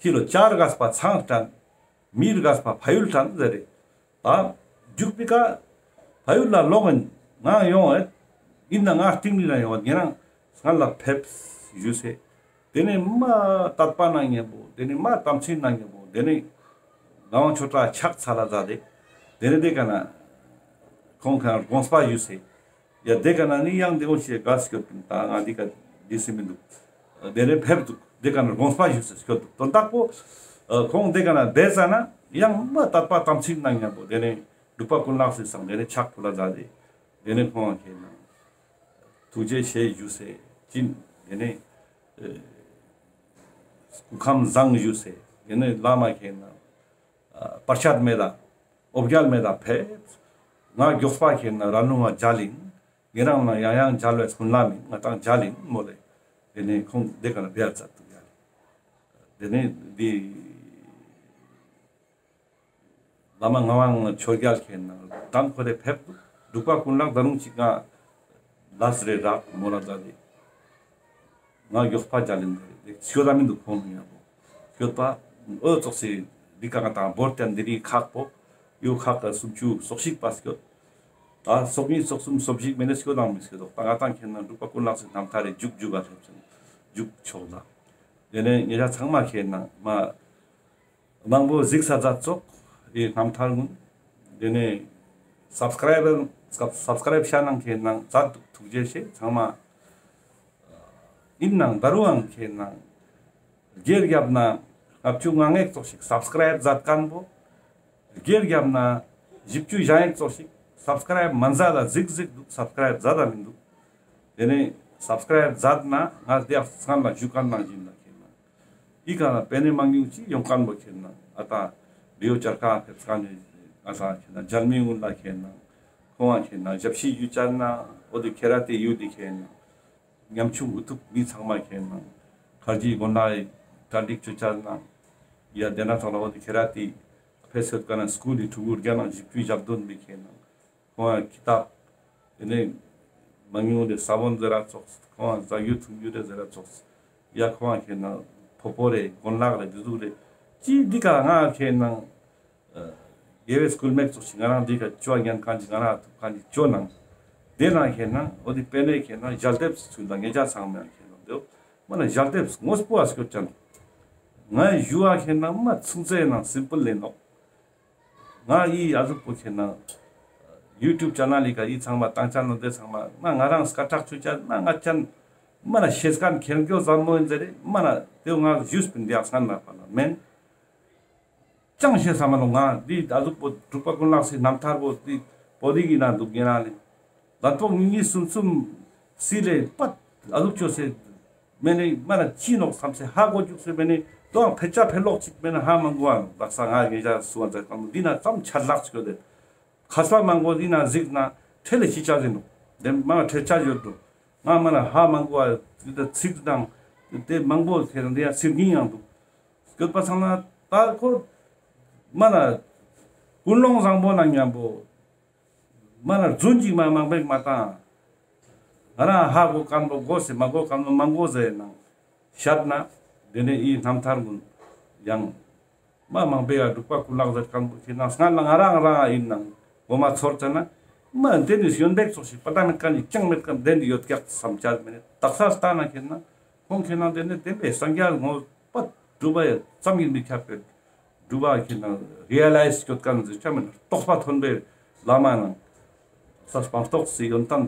ཁྱི་ལོ་བྱ་རྒས་པ་ཚང་དྲན། མི་རྒས་པ་ཕ་ཡུལ་དྲན་ཟེར་རེ། ད་རྒྱུག་པི་ཀ་ཕ་ཡུལ་ལ་ལོག་ཡིན། ང་ཡོང་ཨེ། ཡིན་ན་ང་སྟིང་ནི་ན་ཡོང་ངེ་རང་སྔ་ལ་ཕེབས་ཞུས་སེ། དེ་ནས་མ་དད་པ་ན་ཉེ་པོ། དེ་ནས་མ་དམ་ཚིག་ན་ཉེ་པོ། དེ་ནས་ངག་དབང་ཆོས་གྲགས་ཕྱག་འཚལ་ལ་མཛད་དེ། དེ་ནས་དེ་ཀ་ན་ཁོང་ཁ་དགོངས་པ་ཞུས་སེ། ཡ་དེ་ཀ་ན་ནི་ཡང་དེ་འོ་ཞེས་དགའ་སྐྱོད་དུ་ད་ང་འདི་ཀ་འདི་སེ་མི་འདུག་དེ་ནས་ཕེབས་འདུག་དེ་ཀ་ན་དགོངས་པ་ཞུས་སེ་སྐྱོད་འདུག་དོན་དག་པོ། ཁོང་དེ་ཀ་ན་བསྡད་ས་ན་ཡང་མ་དད་པ་དམ་ཚིག་ན་ཉེ་པོ། དེ་ནས་འབྲུག་པ་ཀུན་ལེགས་སི་སང་དེ་ནས་ཕྱག་ཕུལ་ལ་མཛད་དེ། དེ་ནས་ཁོང་ཁེ་ན་ཐུགས་རྗེ་ཆེ་ཞུས་སེ་ཅིན། དེ་ནས་སྐུ་ཁམས་བཟང་ཞུས་སེ། དེ་ནས་བླ་མ་ཁེ་ན་པར་ཆད་མེད་ད། འོ་བརྒྱལ་མེད་ད་ཕེབས། ང་མགྱོགས་པ་ཁེ་ན་ར་ལུང་ང་མཇལ་ཡིན། ཉེ་རང་ན་ཡང་ཡང་མཇལ་བའི་སྨོན་ལམ་ཡིན། ང་དང་མཇལ་ཡིན་མོ་ལེ། དེ་ནས་ཁོང་དེ་ཀ་ན་བེར་ཙ་ཏུ་ཡ། དེ་ནས་འདི་བླ་མ་ངག་དབང་ཆོས་རྒྱལ་ཁེ་ན་ཟླ་འཁོར་རེ་ཕེབས། འབྲུག་པ་ཀུན་ལེགས་ད་རུང་ཅིག་ང་ལས་རེ་རག་མོ་ལ་ད་དེ། ང་མགྱོགས་པ་མཇལ་ཡིན་ཟེར་ཏེ་ཤོད་ད་མི་འདུག་ཁོང་ཡང་པོ། ཤོད་པ་འོ་ཙོགས་སེ་འདི་ཀ་ང་དང་བོར་ཏེ་འདི་རིགས་ཁག་པོ་ཡོད། ཁག་སུམ་ཅུ་སོ་གཅིག་པ་ཤོད། ད་སོ་གཉིས་སོ་གསུམ་སོ་བཞི་མེད་ན་ཤོད་དང་མི་ཤོད་དོག་ད་ང་དང་ཁེ་ན་འབྲུག་པ་ཀུན་ལེགས་སི་རྣམ་ཐར་རེ་རྒྱུག་རྒྱུག་ག་ལེབ་ཅིང་རྒྱུག་ཆོག་ལ། དེ་ནས་ཉེ་ཆ་ཚང་མ་ཁེ་ན་མ་མང་པོ་གཟིགས་ས་མཛད་ཙོག་ཨེ་རྣམ་ཐར་ངུན། དེ་ནས་སབ་སི་ཀ་རའིབ་སབ་སི་ཀ་རའིབ་ཤ་ནང་ཁེ་ན་མཛད་འདུག་ཐུགས་རྗེ་ཆེ་ཚང་མ། ཡིན་ནང་ད་རུང་ཁེ་ན་སྒེར་རྒྱབ་ན་ལྔ་བཅུ་ང་ལྔ་ཙོགས་ཤིག་སབ་སི་ཀ་རའིབ་མཛད་མཁན་པོ། སྒེར་རྒྱབ་ན་བཞི་བཅུ་ཞེ་ལྔ་ཙོགས་ཤིག་སབ་སི་ཀ་རའིབ་མ་མཛད་ལ་གཟིགས་གཟིགས་འདུག་སབ་སི་ཀ་རའིབ་མཛད་ད་མི་འདུག་དེ་ནས་སབ་སི་ཀ་རའིབ་མཛད་ན་ང་དེ་ཡང་སྔན་ལ་ཞུ་མཁན་ནང་བཞིན་ལ་ཁེ་ན། ཨི་ཀ་ན་པེ་ནེ་མང་ཉུང་ཅིག་ཡོང་མཁན་པོ་ཁེ་ན་ཨ་ད་བེའུ་བྱར་ཁ་ཕེབས་མཁན་ནི་ཨ་ད་ཁེ་ན་མཇལ་མི་ངུན་ལ་ཁེ་ན་ཁོང་ཁེ་ན་ཞབས་ཕྱི་ཞུ་བཅར་ན་འོ་དེ་ཁེ་ར་དེ་ཡུལ་དེ་ཁེ་ན་ཉམ་ཆུང་འུ་ཐུག་མི་ཚང་མ་ཁེ་ན་ཁར་ཇི་དགོན་ལ་གྲ་སྒྲིག་ཅོ་བཅར་ན་ཡ་དེ་ན་ཚང་ལ་འོ་དེ་ཁེ་ར་དེ་ཕེ་སོད་ཀ་ན་སྐུལ་ལི་ཕྲུ་གུ་རྒྱ་ནང་བཞི་བཅུ་ཞག་བདུན་མི་ཁེ་ན། ཁོང་ང་ཀི་ཏབ། དེ་ནས་མང་ཉུང་རེ་ས་བོན་ཟེར་ར་ཙོགས། ཁོང་ང་ཟ་རྒྱུ་འཐུང་རྒྱུ་རེ་ཟེར་ར་ཙོགས། ཡ་ཁོང་ང་ཁེ་ན་ཕོ་པོ་རེ་གོན་ལག་རེ་འདི་ཟུག་རེ། ཅི་འདི་ཀ་ང་ཁེ་ན་དགེ་བའི་སྐུལ་མེད་ཙོགས་ཤིག་ང་རང་འདི་ཀ་ཅོ་ཉན་མཁན་ཅིག་ང་རང་ཐུབ་མཁན་ཅིག་ཅོ་ནང་། དེ་ན་ཁེ་ན་འོ་དེ་པེ་ནེ་ཁེ་ན་ཞལ་འདེབས་ཚུལ་ལ་ངེད་ཅག་ཚང་མ་ཁེ་ན་འདེབས། མ་ན་ཞལ་འདེབས་དངོས་པོ་ཨ་སྐྱོད་ཅན། ང་ཞུ་བ་ཁེ་ན་མ་ཚུང་ཚེ་ན་སིམ་པལ་ལེ་ནོག་ང་ཡི་ཨ་ཟུག་པོ་ཁེ་ན་ཡུ་ཊུབ་ཅེ་ནལ་ལི་ཀ་ཡི་ཚང་མ་ཏང་ཅེ་ནལ་དེ་ཚང་མ་ང་ང་རང་སྐད་གྲགས་ཆུ་ཅེ་ན་ང་ཅན་མ་ན་ཤེས་མཁན་ཁེར་འགྱོ་ཟབ་མོ་ཡིན་ཟེར་རེ་མ་ན་དེ་ང་ཞུས་པིན་དེ་ཡག་སང་ན་པ་ན་མེན། ཅང་ཤེས་ས་མ་ནོ་ང་འདི་ཨ་ཟུག་པོ་འབྲུག་པ་ཀུན་ལེགས་སི་རྣམ་ཐར་པོ་འདི་པོ་འདི་གི་ན་འདུག་ཉེ་རང་ལེ། ལན་ཐོག་ཉིས་ཉིས་གསུམ་གསུམ་སི་ལེ་པད་ཨ་ཟུག་ཅོ་སེ། མེ་ནེ་མ་ན་ཅི་ནོག་བསམ་སེ་ཧ་གོ་བཅུག་སེ་མེ་ནེ་དོའང་ཕེ་ཆ་ཕེ་ལོག་ཅིག་མེ་ན་ཧ་མ་གོ་ཨ་ནོག་ལག་ས་ང་ངེ་ཅག་སུ་བ་མཛད་ཀ་མོ་འདི་ན་ཙམ་ཆ་ལག་ཅིག་ཡོད་དེ། ཁ་ས་མང་པོ་འདི་ན་གཟིགས་ན་ཁྲེལ་ལེ་ཅི་ཆ་ཟིན་ནོག་དེ་མ་ཁྲེལ་ཆ་ཡོད་དོ། ང་མ་ན་ཧ་མ་གོ་ཨ་འདི་ད་ཚིག་དང་དེ་མང་པོ་ཁེ་རང་འདི་ཡང་ཚིག་ཉིན་ཡང་འདུག་སྐྱོད་པ་སང་ན་ད་ཁོ་མ་ན་ཀུན་སློང་བཟང་པོ་ན་མཉམ་པོ། མ་ན་རྫུན་ཅིག་མ་མང་པོ་མ་བཏང་། ང་རང་ཧ་གོ་མཁན་པོ་གོ་སེ་མ་གོ་མཁན་པོ་མང་གོ་ཟེར་ནང་ཤད་ན། དེ་ནས་ཨི་རྣམ་ཐར་ཀུན་ཡང་མ་མང་པོ་ཡ་འབྲུག་པ་ཀུན་ལེགས་ཟེར་མཁན་པོ་ཁེ་ན་སྔ་ལ་ང་རང་རང་ཡིན་ནང་གོ་མ་ཚོར་ཙ་ན། མ་དེ་ནི་ཡོན་པེག་ཙོགས་ཤིག་པ་ད་མེད་མཁན་ནི་ཅང་མེད་མཁན་དེ་ནི་ཡོད་ཀྱག་བསམ་ཆ་མེད་ནི་དག་ས་ལྟ་ན་ཁེ་ན་ཁོང་ཁེ་ན་དེ་ནི་དེ་ནི་སངས་རྒྱས་ངོ་པ་སྒྲུབ་པ་ཡ་ཙམ་གྱིས་མི་ཁྱབ་པའི། སྒྲུབ་པ་ཁེ་ན་རི་ཡ་ལའིཛ་སྐྱོད་མཁན་ཟེར་ཆ་མེད་ན་རྟོགས་པ་ཐོན་པའི་བླ་མ་ནང་ས་སྤངས་རྟོགས་སི་ཡོན་ཏན་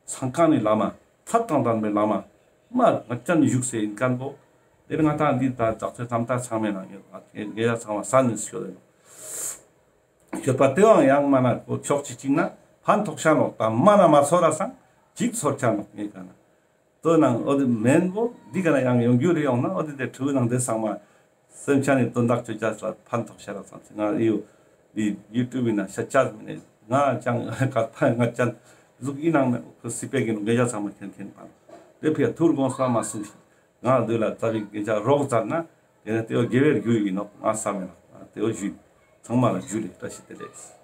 ཚང་མཁན་ནི་བླ་མ་ཚད་དང་ལྡན་པའི་བླ་མ་མ་ང་ཅན་བཞུགས་སེ་ཡིན་མཁན་པོ། དེར་ང་ཏང་འདི་ད་ཛག་ཚེ་ཐམ་ཐ་ཚང་མེད་ན་ངེད་ཡ་ཚང་མ་ས་ནི་སྐྱོད་དེ་ནོ། སྐྱོད་པ་དེའང་ཡང་མ་ན་ཁོ་ཕྱོགས་གཅིག་གཅིག་ན་ཕན་ཐོགས་ཤ་ནོག་དང་མ་ན་མ་ཚོར་ར་སང་གཅིག་ཚོར་ཆ་ནོག་ངེད་ཀ་ན། དོ་ནང་འོ་དེ་མེན་པོ་འདི་ག་ན་ཡང་ཡོང་རྒྱུ་རེ་ཡོང་ན་འོ་དེ་དེ་ཕྲུ་གུ་ནང་དེ་ཚང་མ་སེམས་ཅན་ནི་དོན་དག་ཅོ་ཅ་ས་ཕན་ཐོགས་ཤ་ར་ཚང་ཚེ་ང་ཡོ་འདི་ཡུ་ཊུབ་ན་ཤ་ཅ་མེ་ནེ་ང་ཅང་ག་ཕ་ང་ཅན་ཟུག་ཡིན་ནང་མེ་ཁོ་སི་པེ་གི་ནོ་ངེད་ཅག་ཚང་མ་ཁེན་ཁེན་པ། དེ་ཕི་ཡ་ཐུར་དགོངས་པ་མ་གསུངས་ཤིག། ང་དུ་ལ་ཙ་པིག་སྐད་ཆ་རོགས་ཙར་ན་དེ་ནས་དེ་བོ་དགེ་བའི་རྒྱུ་ཡིན་ནོག་ང་བསམ་མེད་ནོག། དེ་བོ་ཞུ། ཚང་མ་ལ་ཇུ་ལེ། བཀྲ་ཤིས་བདེ་ལེགས།